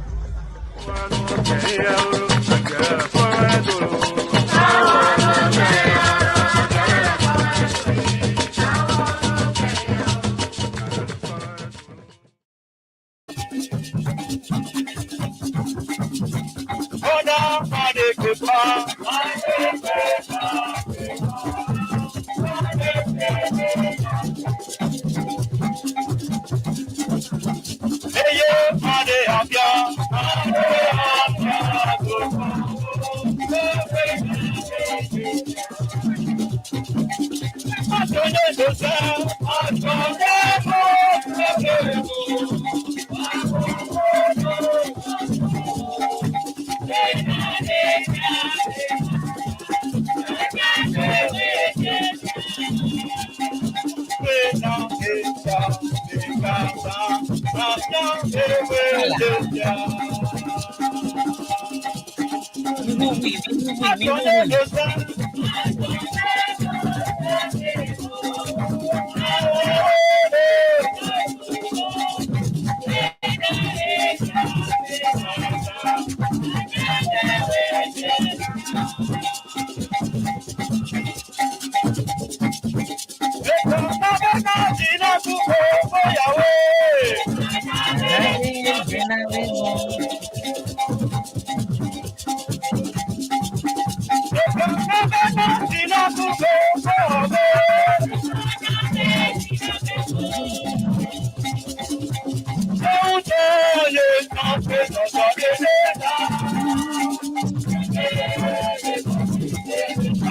Mihuhui, mihuhui, mihuhui.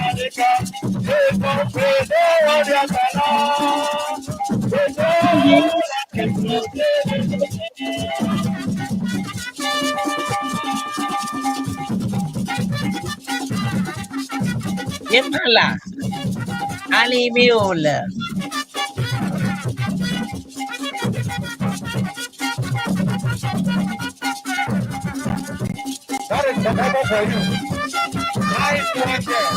Yemala. Ali Miola. That is the for you. Nice one there.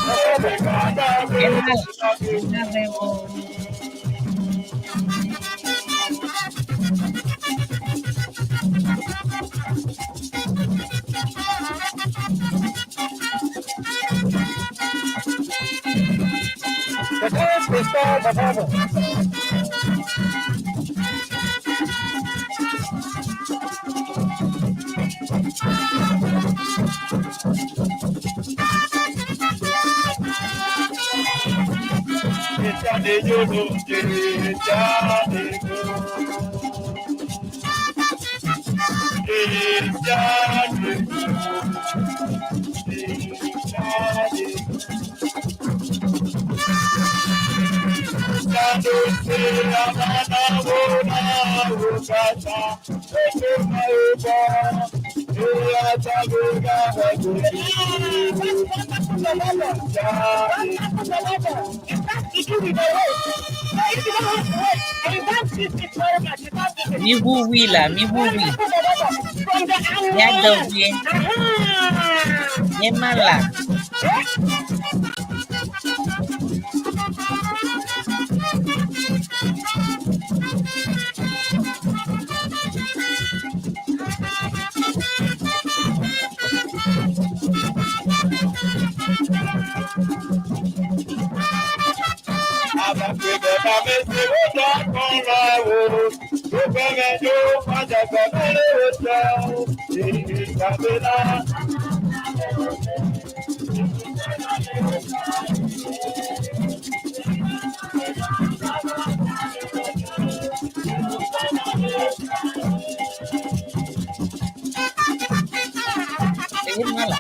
Miʋuʋui la, miʋuʋui. Miade ʋue. Nye ma la. Nye ma la.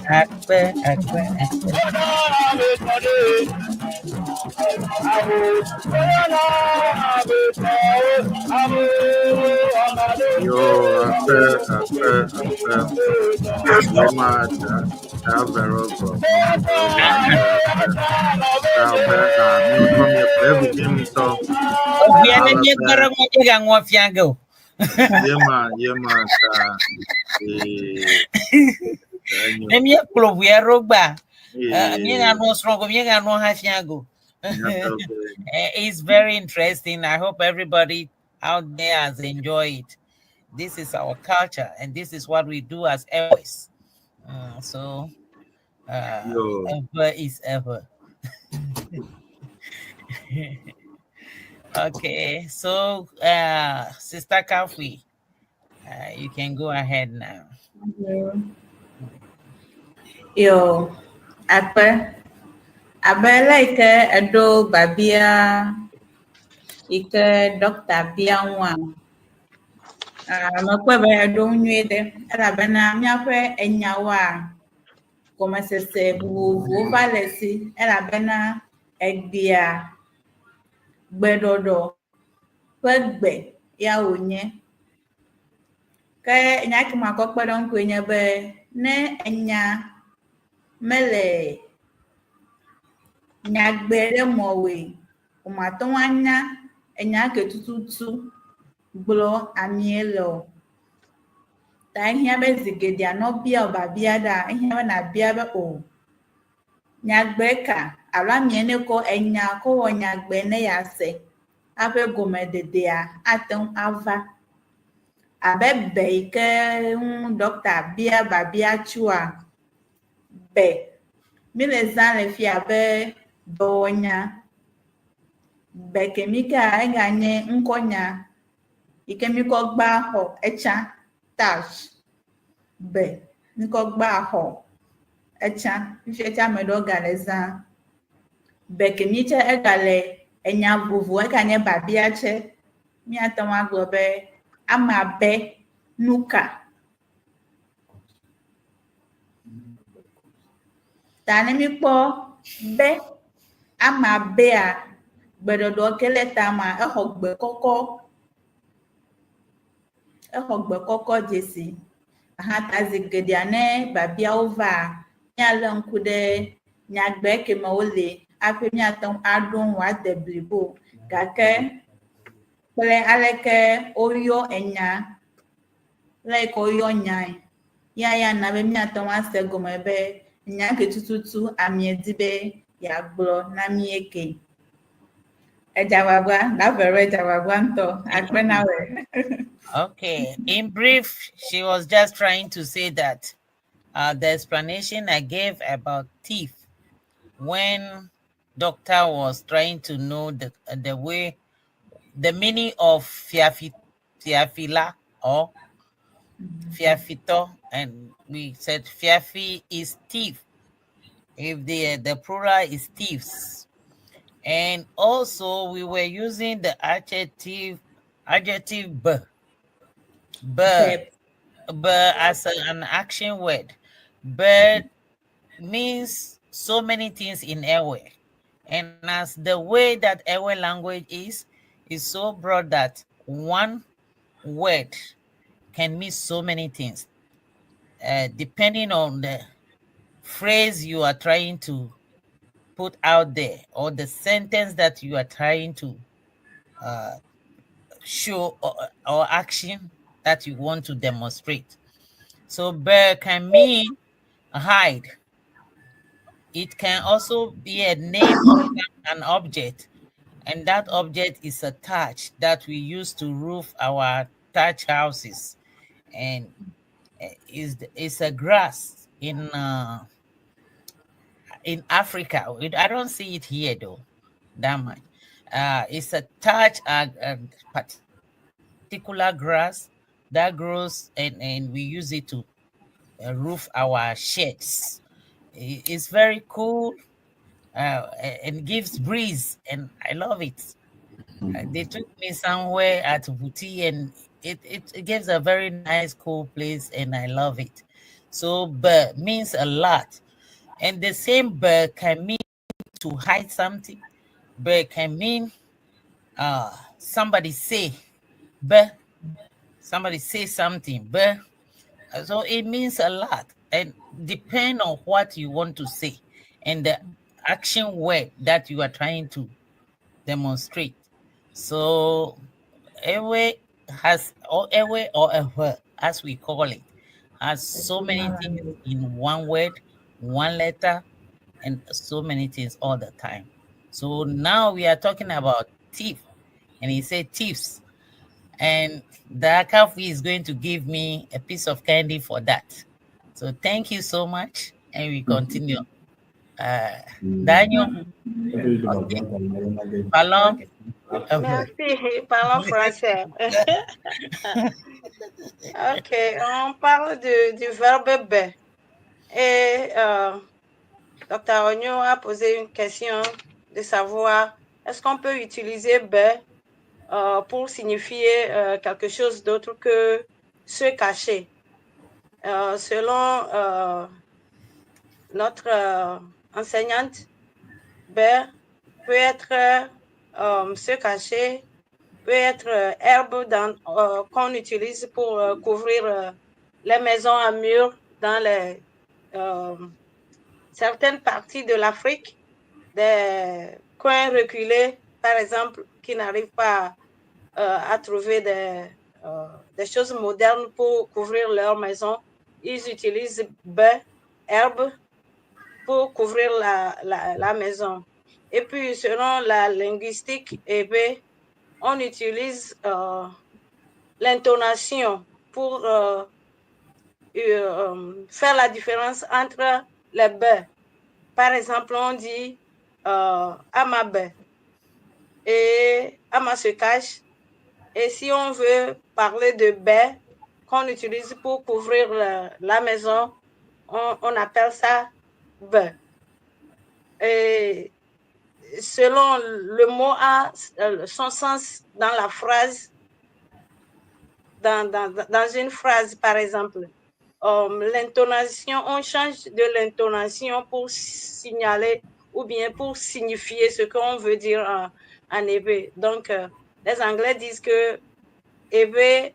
Akpe, akpe, akpe. Yo, akpe, akpe, akpe. Yoma ta vero go. Ta be a mi ko mi pe bu mi so. Obia ne mi gbere mo je ga ŋɔ fia ge o. Yema, yema ta e Ne mi kplɔ ʋua ɖo gba, mi ga nɔ srɔ̃ go, mi ga nɔ hã fia go. It's very interesting. I hope everybody out there has enjoyed it. This is our culture, and this is what we do as Ewes. So, ever is ever. Okay, so Sister Kafui, you can go ahead now. Yo, akpe. Abe le yi ke eɖo biabia yi ke ɖɔkta bia ŋua, mekpɔe be eɖo ŋu nyuie ɖe elabena míaƒe enyawoa, gɔmesese vovovowo va le esi elabena egbea gbeɖɔɖɔ ƒe gbe ya wònye. Ke nya ke makɔ kpe ɖe eŋu koe nye be ne enya mele nyagbe ɖe mɔ woe, womate ŋu anya enya ke tututu gblɔ amie le o. Ta ehiã be zi geɖea ne wobia wò biabia ɖea, ehiã be nàbia be o nyagbe ka alo amie ne kɔ enya kɔ wɔ nyagbe ne yease hafi gɔmededea ate ŋu ava. Abe be yi ke ŋu ɖɔkta bia biabia tsoa, be míle zã le fia abe dɔwɔnya. Be kemi kea eganye ŋkɔnya yi ke míkɔ gba xɔ etsã thatch. Be míkɔ gba xɔ etsã. Fifia tse ame ɖewo gale zã. Be kemi tse egale enya vovo eganye biabia tse. Míate ŋu agblɔ be amea be nuka? Ta ne míkpɔ be amea bea, gbeɖɔɖɔ ke le tamea, exɔ gbe kɔkɔ. Exɔ gbe kɔkɔ dzesi. Aha ta zi geɖea ne biabiawo vaa, míalé ŋku ɖe nyagbe ke me wole hafi míate ŋu aɖo ŋu wòade blibo. Gake kple aleke woyɔ enya, le yi ke woyɔ nyae, ya ya na be míate ŋu ase egɔme be nya ke tututu amea di be yeagblɔ na mí eke. Edze agbagba, Davero edze agbagba ŋutɔ. Akpe na wòe. Okay. In brief, she was just trying to say that the explanation I gave about thief when doctor was trying to know the way the meaning of fiafi fiafila or fiafito, and we said fiafi is thief. If the plural is thieves. And also we were using the adjective b b b as an action word. But means so many things in Ewe. And as the way that Ewe language is so broad that one word can mean so many things, depending on the phrase you are trying to put out there or the sentence that you are trying to show or action that you want to demonstrate. So bear can mean hide. It can also be a name of an object, and that object is a thatch that we use to roof our thatch houses, and is a grass in Africa. I don't see it here though, that much. It's a thatch, a particular grass that grows, and we use it to roof our sheds. It's very cool and gives breeze, and I love it. They took me somewhere at Bouti, and it gives a very nice, cool place, and I love it. So, but means a lot. And the same but can mean to hide something, but can mean somebody say, but somebody say something, but so it means a lot, and depend on what you want to say and the action word that you are trying to demonstrate. So Ewe has, or Ewe or Ewe, as we call it, has so many things in one word, one letter, and so many things all the time. So now we are talking about thief, and he said thieves, and the Akafi is going to give me a piece of candy for that. So thank you so much, and we continue. Daniel, okay. Parlons. Merci, parlons français. Ok, on parle du verbe be. Et Dr. Ogno a posé une question de savoir est-ce qu'on peut utiliser be pour signifier quelque chose d'autre que se cacher. Selon notre enseignante, be peut être se cacher, peut être herbe qu'on utilise pour couvrir les maisons à murs dans les certaines parties de l'Afrique, des coins reculés, par exemple, qui n'arrivent pas à trouver des choses modernes pour couvrir leur maison. Ils utilisent baies, herbes pour couvrir la maison. Et puis, selon la linguistique éwé, on utilise l'intonation pour faire la différence entre les baies. Par exemple, on dit Amabe et Ama se cache. Et si on veut parler de baies qu'on utilise pour couvrir la maison, on appelle ça baie. Et selon le mot a son sens dans la phrase, dans une phrase par exemple, l'intonation, on change de l'intonation pour signaler ou bien pour signifier ce qu'on veut dire en éwé. Donc, les Anglais disent que éwé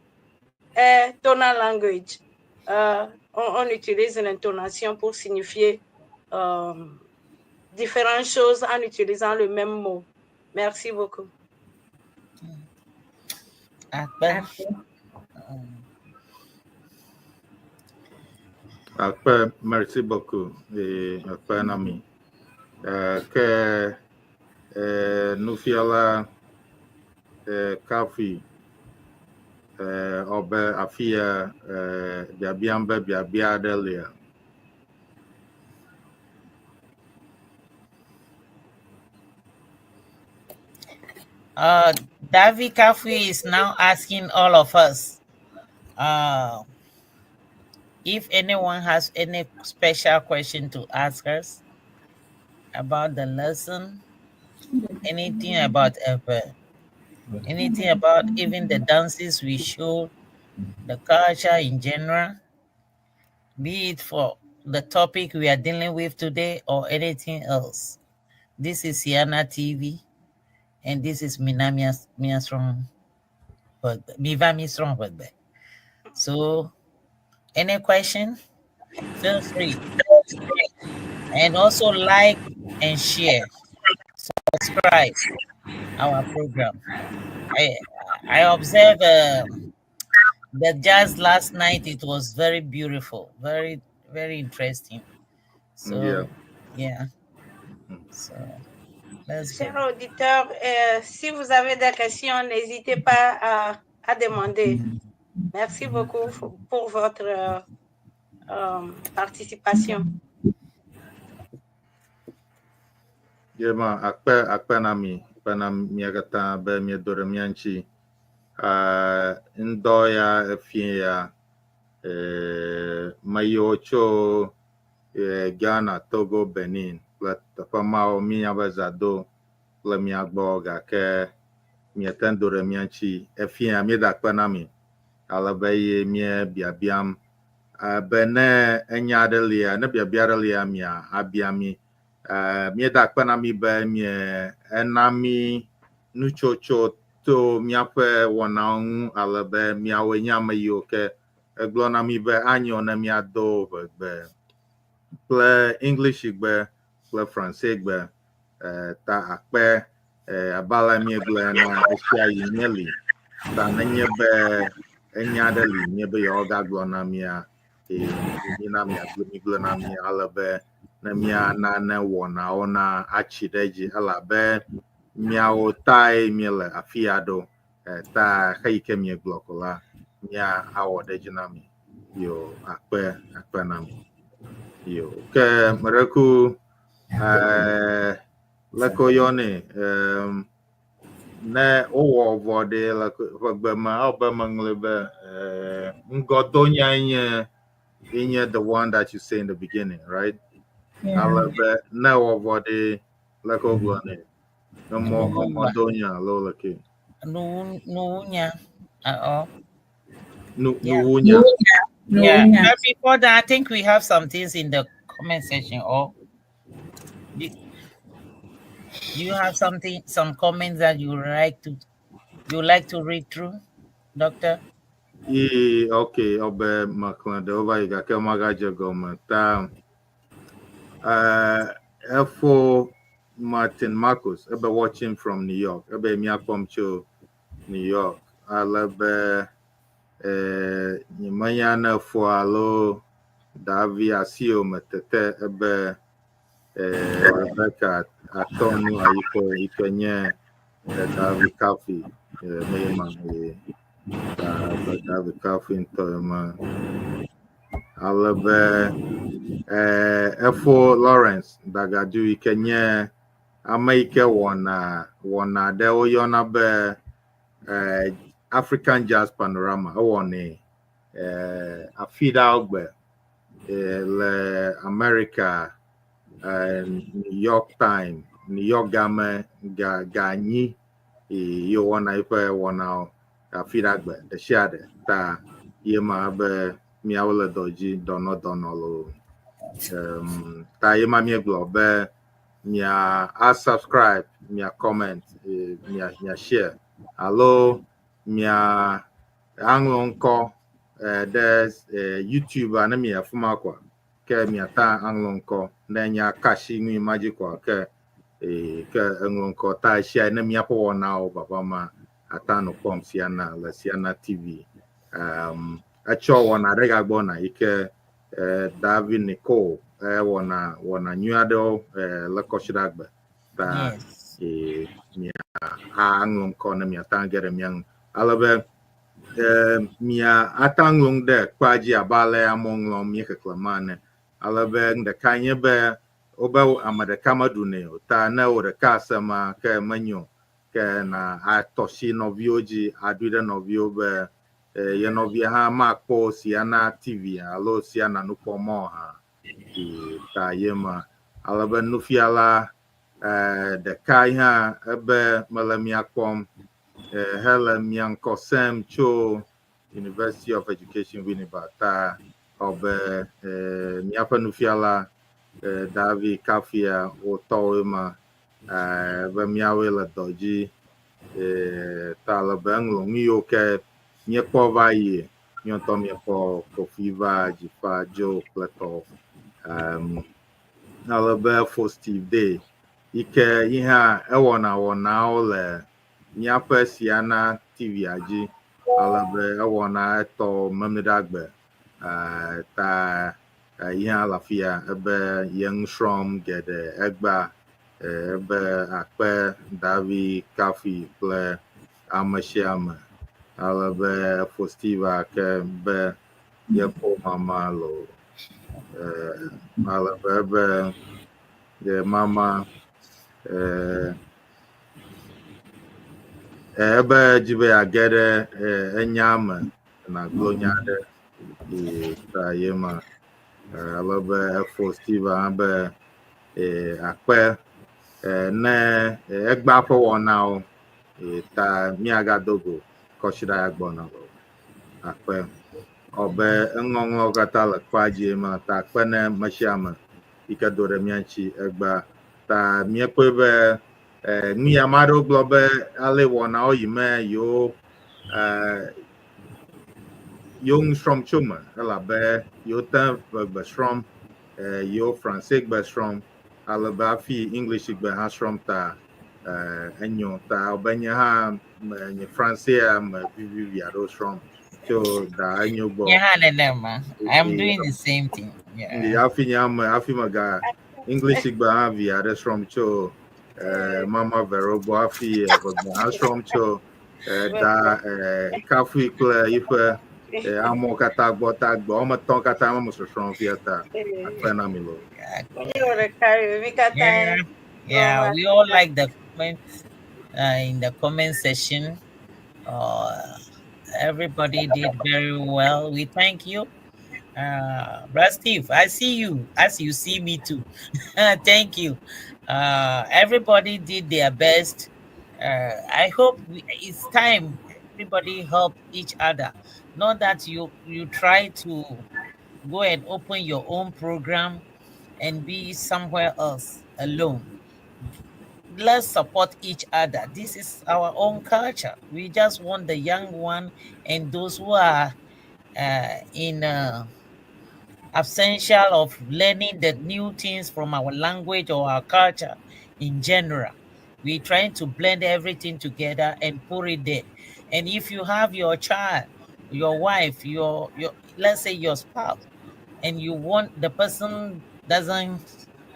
est tonal language. On utilise l'intonation pour signifier différentes choses en utilisant le même mot. Merci beaucoup. Akpe. Akpe, merci beaucoup. Et akpe na mi. Ke nufiala Kafi ɔbe afia biabiam be biabia aɖe lia. David Kafui is now asking all of us if anyone has any special question to ask us about the lesson, anything about Ewe, anything about even the dances we show, the culture in general, be it for the topic we are dealing with today or anything else. This is Siana TV, and this is Mina Miasron, Miva Misron. So, any question? Feel free. And also like and share, subscribe our program. I observed the jazz last night. It was very beautiful, very, very interesting. So yeah. So let's go. Chers auditeurs, si vous avez des questions, n'hésitez pas à demander. Merci beaucoup pour votre participation. Yema akpe akpe na mi akpe na mia katã be miedo ɖe mía ŋuti. Ŋdɔ ya efie ya me yiwo tso Ghana, Togo, Benin kple teƒe mawo míenya be zã do kple mía gbɔ gake miete ŋu do ɖe mía ŋuti. Efie ya míeda akpe na mi ale be ye mía biabiam be ne enya aɖe lia, ne biabia aɖe lia mia abia mi. Míeda akpe na mi be mie ena mi nutsotso to míaƒe wɔnawo ŋu ale be míawoe nye ame yiwo ke egblɔ na mi be anyo ne míado ʋegbe kple English gbe kple Français gbe ta akpe abe ale míegblɔe ene esia yi míeli ta nenye be enya aɖe li míebe yewoagagblɔ na mía mína miagblɔ migblɔ na mí ale be ne míana ne wɔnawo na atsi ɖe edzi elabe míawo tae míele afi ya ɖo ta xe yi ke miegblɔ ko la mía awɔ ɖe edzi na mi yo akpe akpe na mi yo ke meɖeku leke woyɔnɛ ne wowɔ vɔ ɖe le ʋegbe me awɔ be meŋlɔe be ŋgɔdonyae nye the one that you say in the beginning, right? Yeah. Ale be ne wɔ vɔ ɖe leke wogblɔnɛ emɔ emɔdonya alo leke Nuwunya. Uh-oh. nu Yeah. nuwunya. Yeah. Nuwunya. But before that, I think we have some things in the comment section. Or do you have something, some comments that you like to read through, Doctor? Ee, okay, ɔbe mexlẽ ɖewo va yi gake magadze gɔme ta efo Martin Marcus ebe watching from New York ebe míakpɔm tso New. New York. Ale be nyemenya ne fo alo Davi asiwò me tete ebe Rebecca atɔ nu ayike yi ke nye Davi Kafi me ma Davi Kafi ŋutɔ ma. Ale be efo Lawrence Dagadu yi ke nye ame yi ke wɔna wɔna ɖe woyɔna be African Jazz Panorama ewɔnɛ afi ɖawo gbe le America New York time New York game ga ga nyi ye wɔna eƒe wɔnawo afi ɖa gbe ɖe sia ɖe ta ye ma be míawo le dɔ dzi dɔnɔ dɔnɔ loo ta ye ma míegblɔ be mia a subscribe mia comment mia share alo mia aŋlɔ ŋkɔ ɖe YouTube a ne mi afi ma koa ke miata aŋlɔ ŋkɔ ne nya kasi nui ma dzi koa ke ke eŋlɔ ŋkɔ ta esia ne míaƒe wɔnawo vava ma ata nɔ kpɔm Siana le Siana TV etsɔ wɔna ɖe gagbɔna yi ke David Nicole wɔna wɔna nyui aɖewo le kɔsiɖagbe ta mia aŋlɔ ŋkɔ ne miata ge ɖe mia ŋu ale be mia ata ŋlɔ nu ɖe kpea dzi abe ale amewo ŋlɔm míexexlẽ ma ene ale be nu ɖeka nye be wobe ame ɖeka meɖunɛ o ta ne wò ɖeka se ma ke menyo ke na atɔ si nɔviwo dzi aɖui ɖe nɔviwo be ye nɔvia hã makpɔ Siana TV alo Siana nukpɔmɔ hã ta ye ma ale be nufiala ɖeka hã ebe mele mia kpɔm hele mia ŋkɔ sem tso University of Education Winneba ta ɔbe míaƒe nufiala Davi Kafia wotɔwoe ma be míawoe le dɔ dzi ta le be eŋlɔ nu yiwo ke míekpɔ va yi míawo ŋutɔ míekpɔ Kofi va Dzifa Joe kple tɔwo ale be fo Steve Day yi ke yi hã ewɔna wɔnawo le míaƒe Siana TV-a dzi ale be ewɔna etɔ Memleɖagbe ta yi hã le afi ya ebe ye nu srɔ̃m geɖe egbea ebe akpe Davi Kafi kple ame sia ame ale be fo Steve ke be yekpɔ mama loo ale be ebe ye mama ebe dzi be yeage ɖe enya me nàgblɔ nya aɖe ta ye ma ale be efo Steve hã be akpe ne egbea ƒe wɔnawo ta míagado go kɔsiɖa ya gbɔna o akpe ɔbe eŋɔŋlɔwo katã le kpea dzi ma ta akpe ne me sia ame yi ke do ɖe mía ŋuti egbea ta míekpɔe be nu ya ame aɖewo gblɔ be ale wɔnawo yi me yewo yewo nu srɔ̃m tso me elabe yewo te gbe srɔ̃m yewo Franse gbe srɔ̃m ale be hafi English gbe hã srɔ̃m ta enyo ta be nye hã nye Fransea me vivivi aɖewo srɔ̃m tso da enyo gbɔ. Nye hã nenema. I am doing the same thing. Yeah. Hafi nye ame hafi mega English gbe hã vi aɖe srɔ̃m tso Mama Vero gbɔ hafi gbe hã srɔ̃m tso da Kafui kple yiƒe amewo katã gbɔ ta gbe wɔme etɔ̃ katã me sɔsrɔ̃m fia ta akpe na mi lo. Yeah, we all like the comments in the comment section. Everybody did very well. We thank you. Brother Steve, I see you as you see me too. Thank you. Everybody did their best. I hope it's time everybody help each other. Not that you try to go and open your own program and be somewhere else alone. Let's support each other. This is our own culture. We just want the young one and those who are in absential of learning the new things from our language or our culture in general. We're trying to blend everything together and put it there. And if you have your child, your wife, your let's say your spouse, and you want the person doesn't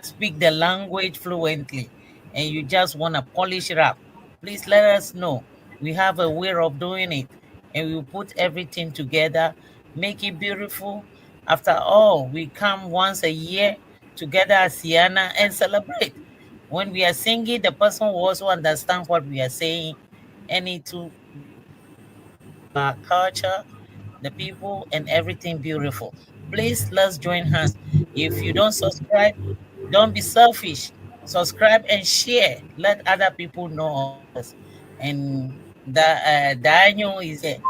speak the language fluently, and you just want to polish it up, please let us know. We have a way of doing it, and we put everything together, make it beautiful. After all, we come once a year together as Ceana and celebrate. When we are singing, the person will also understand what we are saying, and it to our culture, the people, and everything beautiful. Please, let's join hands. If you don't subscribe, don't be selfish. Subscribe and share. Let other people know us. And the Daniel is a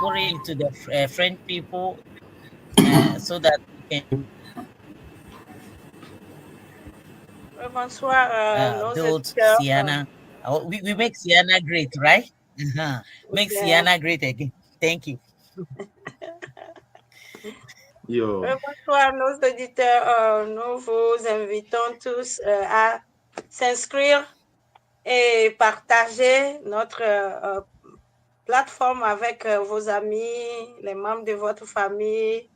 put it to the French people so that we can Bonsoir, nos build auditeurs. Ceana. We make Ceana great, right? Uh-huh. Make Yeah. Ceana great again. Thank you. Yo. Bonsoir, nos auditeurs. Nous vous invitons tous à s'inscrire et partager notre plateforme avec vos amis, les membres de votre famille.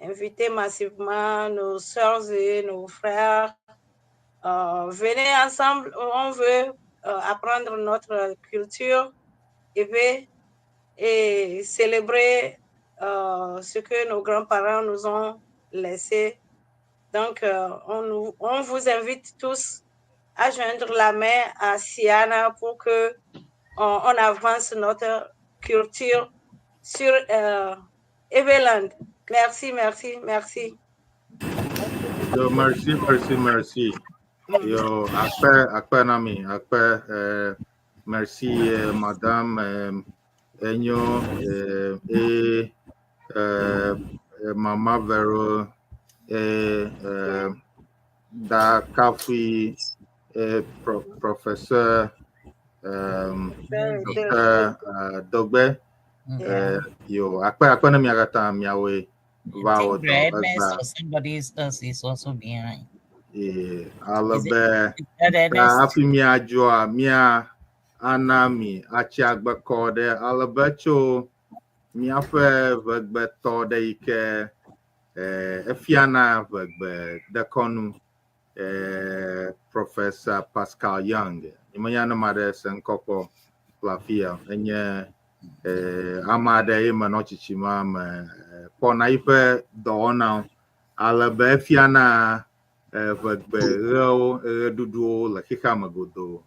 Invitez massivement nos sœurs et nos frères. Venez ensemble, on veut apprendre notre culture et, puis, et célébrer ce que nos grands-parents nous ont laissé. Donc, on vous invite tous à joindre la main à Ceana pour que on avance notre culture sur Eveland. Merci, merci, merci. Yo, merci, merci, merci. Yo, akpe, akpe na mi, akpe, merci, madame Enyo, et Mama Vero, et Da Kafi, et professeur Dr. Dogbe. Yo, akpe, akpe na mi agata miawe. I think Ernest or somebody else is also behind. Ale be Is that Ernest? hafi míadzoa mía ana mi atsi agbekɔ ɖe ale be tso míaƒe ʋegbetɔ ɖe yi ke efiana ʋegbe dekɔnu Professor Pascal Young. Nyemenya ne ame aɖe se ŋkɔ kpɔ le afia. Enye ame aɖe ye menɔ tsitsime me kpɔna yiƒe dɔwɔnawo ale be efiana ʋegbe ɣewo ɣeɖuɖuwo le xexea me godoo.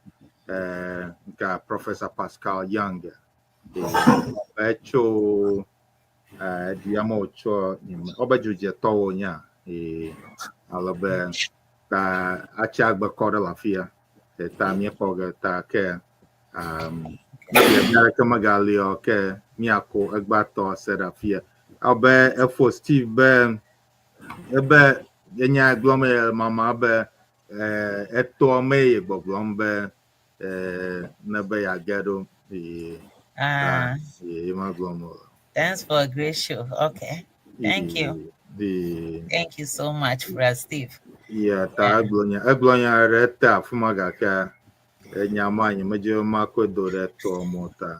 Nka Professor Pascal Young etso edu ya me wòtsɔ wobe dzodzetɔwo nya ale be ta atsi agbekɔ ɖe le afia ta míekpɔ ge ta ke biabia ɖeke megali o ke míako egbãtɔ se ɖe afia. Abe efo Steve be ebe enya gblɔm ye mama be etoa me ye gbɔgblɔm be ne be yeage ɖo ye Ah, ye ma gblɔm o. thanks for a great show. Okay. Thank you. The Thank you so much, Brother Steve. Yeah, ta egblɔ nya ɖe te afi ma gake enya ma nyemedze makɔe do ɖe toa me o ta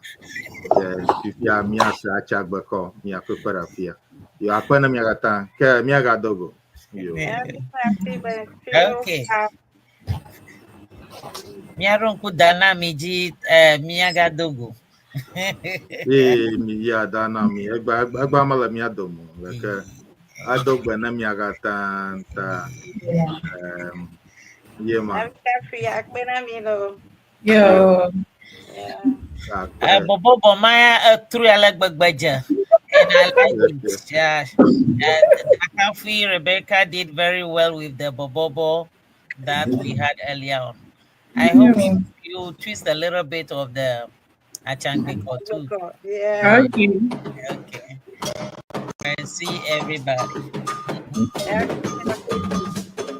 fifia míase atsi agbekɔ míakɔe kpe ɖe afia. Yo akpe ne mia katã ke míagado go. Yo. Merci, merci. Okay. Míaɖo ŋku da na mi dzi míagado go. Ee mi ya da na mi egba egba mele mía dome o gake ado gbe ne mia katã ta ye ma. Merci, akpe na mi lo. Yo. Akpe. Bobo Maya etru ale gbegbe dze. And I like it. Yeah. Akafi Rebecca did very well with the bobobo that we had earlier on. I hope you twist a little bit of the Atsiangbekɔ too. Yeah. Okay. Okay. I see everybody.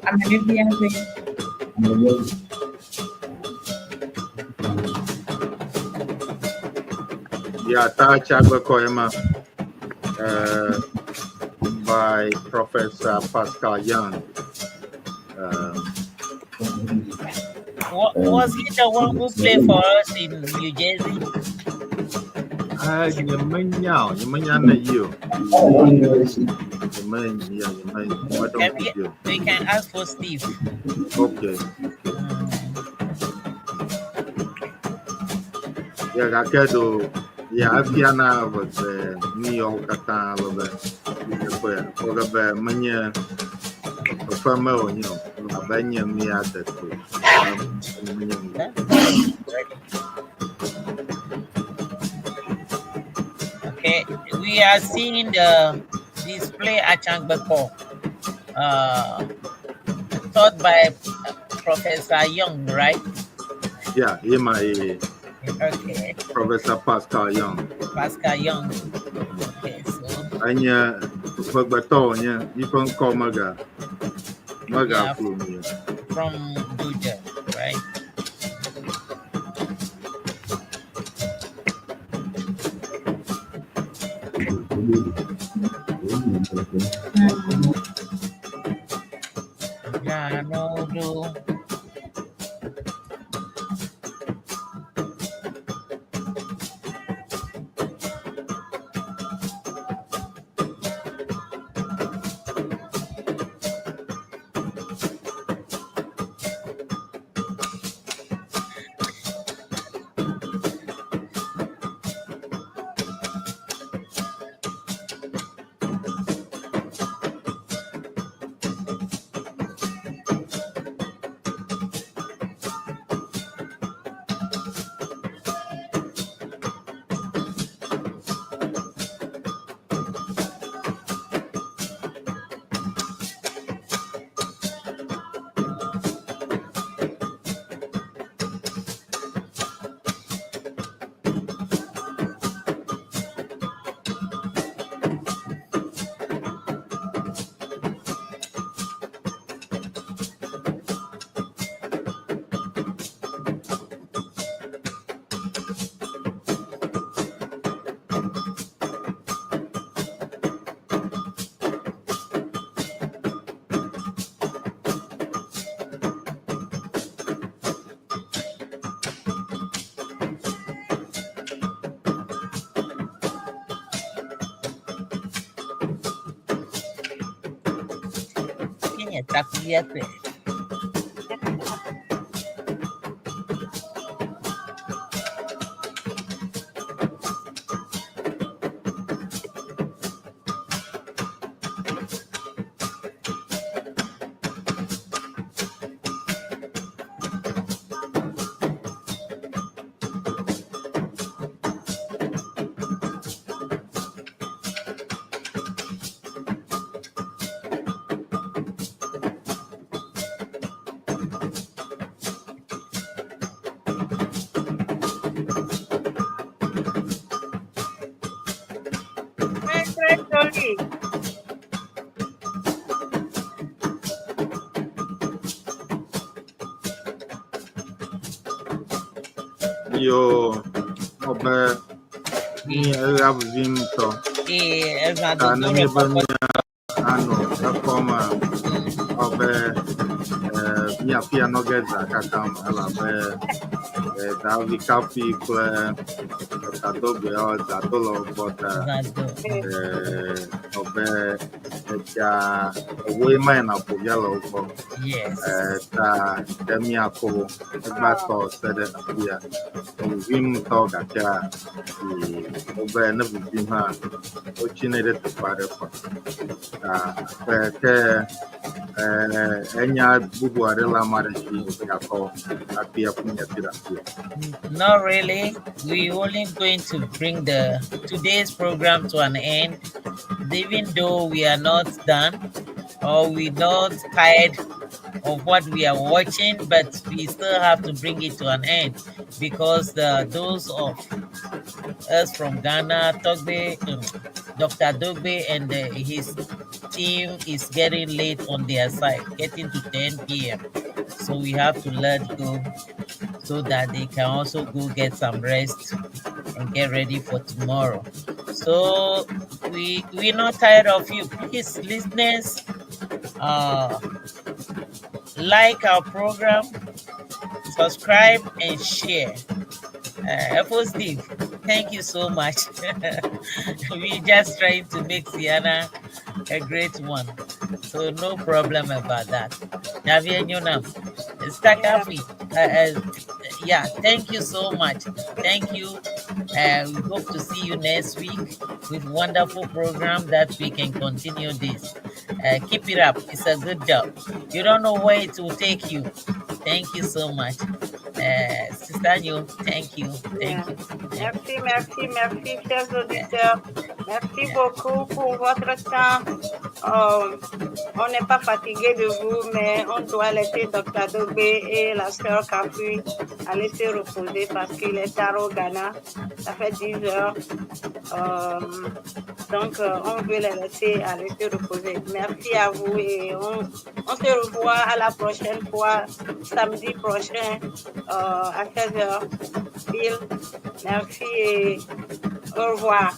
I'm a Yeah, ta atsi agbekɔ ye ma. By Professor Pascal Young. Was he the one who played for us in New Jersey? Ah, nyemenya o, nyemenya ne yi o. Nyemenya, nyemenya, nyemedɔ Can ŋku we, dzi o. we can ask for Steve. Okay. Ya gake do ya efia na veve nu yawo katã ale be ekpɔe kpɔ ge be menye fefe me wònye o elabe enye mía deto. Menye nu. Okay, we are seeing the display Atsiãgbekɔ, taught by Professor Young, right? Yeah, ye ma ye Okay, Professor Pascal Young. Pascal Young. Okay, so Enye ƒegbetɔ wònye yiƒe ŋkɔ mega yeah, megaflu mi o. from Georgia, right? Yeah, no, do. Kenya takuliate. Très, très joli. Yo, ɔbe ni eya vivi ŋutɔ. Eh, eva Ta dodo ne le míebe kɔkɔ. mía anɔ ekɔme ɔbe míafia nɔ ge zã katã me elabe davi kafi kple etadogbeawo zã do le wo gbɔ ta Zado. ɔbe etsia ewoe ma yina ƒo ge le wo gbɔ. Yes. Ta ɖe míako egba tɔ se ɖe afia. Evivim ŋutɔ gakea wobe ne vivim hã wotsinɛ ɖe teƒe aɖe kɔ. Ta ke ke enya bubu aɖe le ame aɖe si yakɔ hafi aƒu nyati ɖe afia. Not really. We only going to bring the today's program to an end, even though we are not done or we not tired of what we are watching, but we still have to bring it to an end because the those of us from Ghana, Togbe, Dr. Dogbe and his team is getting late on their side, getting to 10 p.m. So we have to let go so that they can also go get some rest and get ready for tomorrow. So we're not tired of you. Please, listeners, like our program, Subscribe and share. FO Steve, thank you so much. We just trying to make Ceana a great one. So no problem about that. Javier Nyonam, Yeah. Stakafi, yeah, thank you so much. Thank you. We hope to see you next week with wonderful program that we can continue this. Keep it up. It's a good job. You don't know where it will take you. Thank you so much. Sister Nyo, thank you. Yeah. Thank you. Thank you. Merci, merci, merci, chers Yeah, auditeurs. Merci yeah. beaucoup pour votre temps. On n'est pas fatigué de vous, mais on doit laisser Dr. Dogbe et la sœur Kafui aller se reposer parce qu'il est tard au Ghana. Ça fait 10 heures. Donc, on veut les laisser aller se reposer. Merci à vous et on se revoit à la prochaine fois, samedi prochain à 16 heures. Bill, merci et au revoir.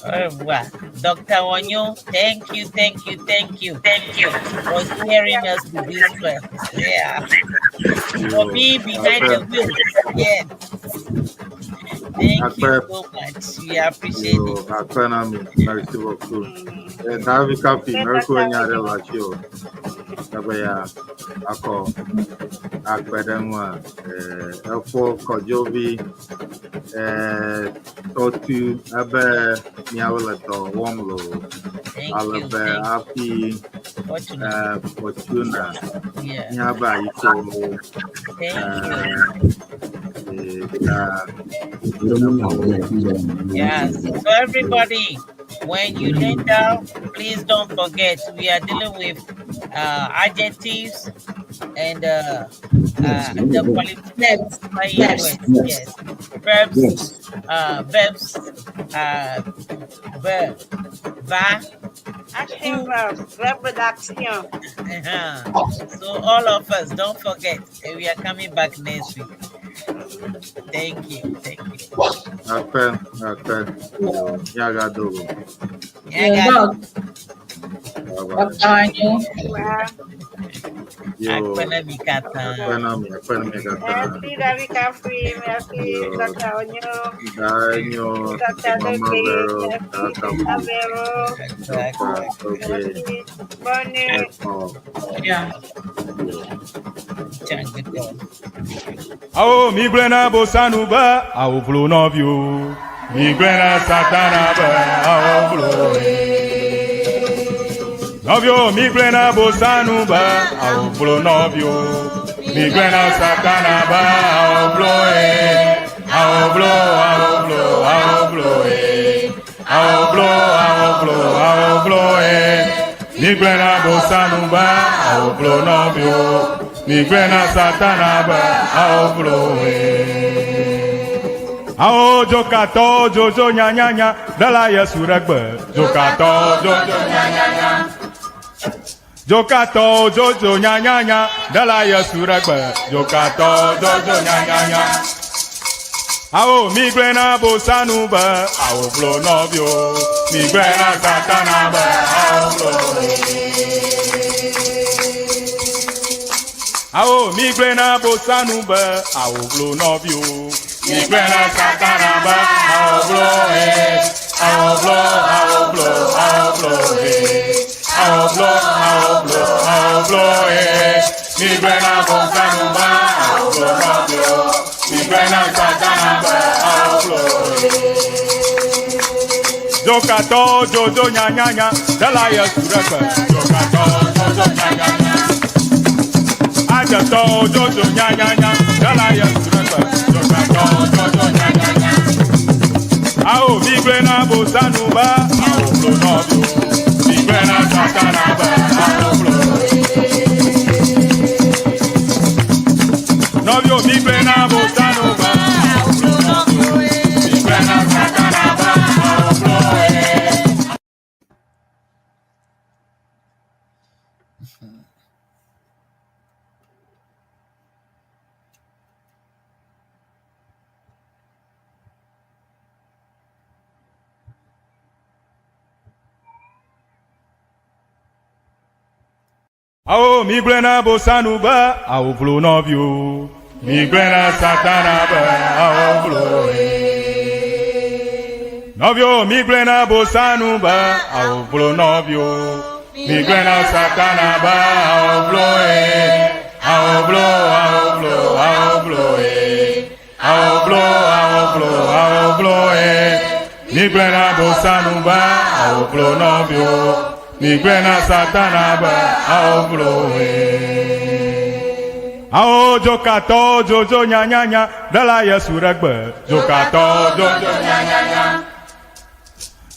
Au revoir. Dr. Wanyo, thank you, thank you, thank you, thank you for steering us to this place. Yeah. For Yo, being behind akpe, the wheel. Yeah. Thank you akpe, so much. We appreciate yo, it. akpe na mi. Merci beaucoup. Davi Kapi, Merci, merci Dr. nya Wanyo. ɖe le asi o. Ebe ya akɔ akpe ɖe ŋua. Efo Kɔdzovi, tɔtu ebe miawo le dɔ wɔm loo. Thank Ale you. be Thank you. hafi Fortuna. Fortuna Yeah. míabe ayikowo Thank you. ta Yes. So everybody, when you learn down, please don't forget we are dealing with adjectives and the Verbs. qualifying Verbs. words. Yes. Verbs, verbs, verb, va, Action ku. verb, verbe d'action. So all of us, don't forget, we are coming back next week. Thank you. Thank you. akpe akpe yo míagado go. Yeah, Yo, guys. Doc, Bye bye. Dr. Wanyo. Ouais. Yo Akpena mikata. akpe na mi akpe na mi katã. Merci David Kafui, merci Yo Dr. Onyo, Danyo, Dr. Mama Dogbe, Vero, merci Dr. Sister Vero, Dr. Dogbe, merci. Bonne nuit. Eko. Yeah. Yo. Awo mi gblẽ na bosanu be awo vlo nɔviwo. Mi gblẽ na satana be awo vlo ye. Nɔviwo mi gblẽ na bosanu be awo vlo nɔviwo. Mi gblẽ na satana be awo vlo ye. Awo vlo, awo vlo, awo vlo ye. Awo vlo, awo vlo, awo vlo ye. Mi gblẽ na bosanu be awo vlo nɔviwo. Mi gblẽ na satana be awo vlo ye. Awo dzokatɔ dzodzo nyanyanya ɖela Yesu ɖe gbe. Dzokatɔ dzodzo nyanyanya. Dzokatɔ dzodzo nyanyanya ɖela Yesu ɖe gbe. Dzokatɔ dzodzo nyanyanya. Awo mi gblẽ na bosanu be awo vlo nɔviwo. Mi gblẽ na satana be awo vlo ye. Awo mi gblẽ na bosanu be awo vlo nɔviwo. Mi gblẽ na satana be awo vlo ye. Awo vlo, awo vlo, awo vlo ye. Awo vlo, awo vlo, awo vlo ye. Mi gblẽ na bosanu be awo vlo nɔviwo. Mi gblẽ na satana be awo vlo ye. Dzokatɔ dzodzo nyanyanya ɖela Yesu ɖe gbe. Dzokatɔ dzodzo nyanyanya. Adzetɔ dzodzo nyanyanya ɖela Yesu ɖe gbe. Dzokatɔ dzodzo nyanyanya. Awo mi gblẽ na bosanu be awo vlo nɔviwo. Mi gblẽ na satana be awo vlo. Nɔviwo mi gblẽ na bosanu be awo vlo nɔviwo. Mi gblẽ na satana be awo vlo ye. Awo mi gblẽ na bosanu be awo vlo nɔviwo. Migblɔe na Satana be awoblo e. Nɔviwo, migblɔe na Bosanu be awoblo nɔviwo. Migblɔe na Satana be awoblo e. Awoblo, awoblo, awoblo e. Awoblo, awoblo, awoblo e. Migblɔe na Bosanu be awoblo nɔviwo. Migblɔe na Satana be awoblo e. Awo dzokatɔwo dzodzo nyanyanya ɖela Yesu ɖe gbe. Dzokatɔwo dzodzo nyanyanya.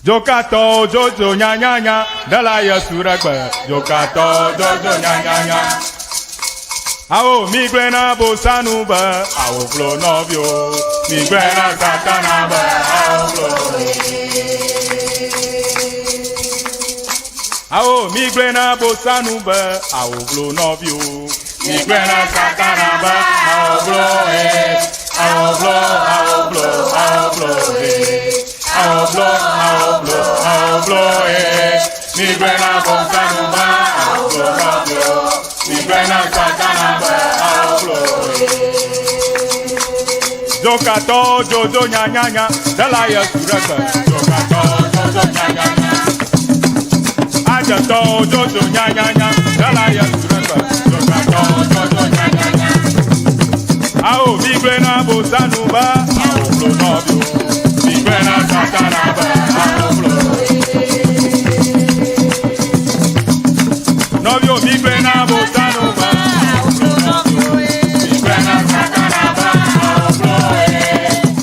Dzokatɔwo dzodzo nyanyanya ɖela Yesu ɖe gbe. Dzokatɔwo dzodzo nyanyanya. Awo migblɔe na Bosanu be awo blo nɔviwo. Migblɔe na Satana be awo blo. Awo migblɔe na Bosanu be awo blo nɔviwo. Migblɔe na Satana be awo blo e. Awo blo, awo blo, awo blo e. Awo blo, awo blo, awo blo e. Migblɔe na Bosanu be awo blo nɔviwo. Migblɔe na Satana be awo blo e. Dzokatɔwo dzodzo nyanyanya ɖela Yesu ɖe gbe. Dzokatɔwo dzodzo nyanyanya. Adzetɔwo dzodzo nyanyanya ɖela Yesu ɖe gbe. Dzokatɔwo dzodzo nyanyanya. Awo migblɔe na Bosanu be awo blo nɔviwo. Migblɔe na Satana be awo blo. Nɔviwo migblɔe na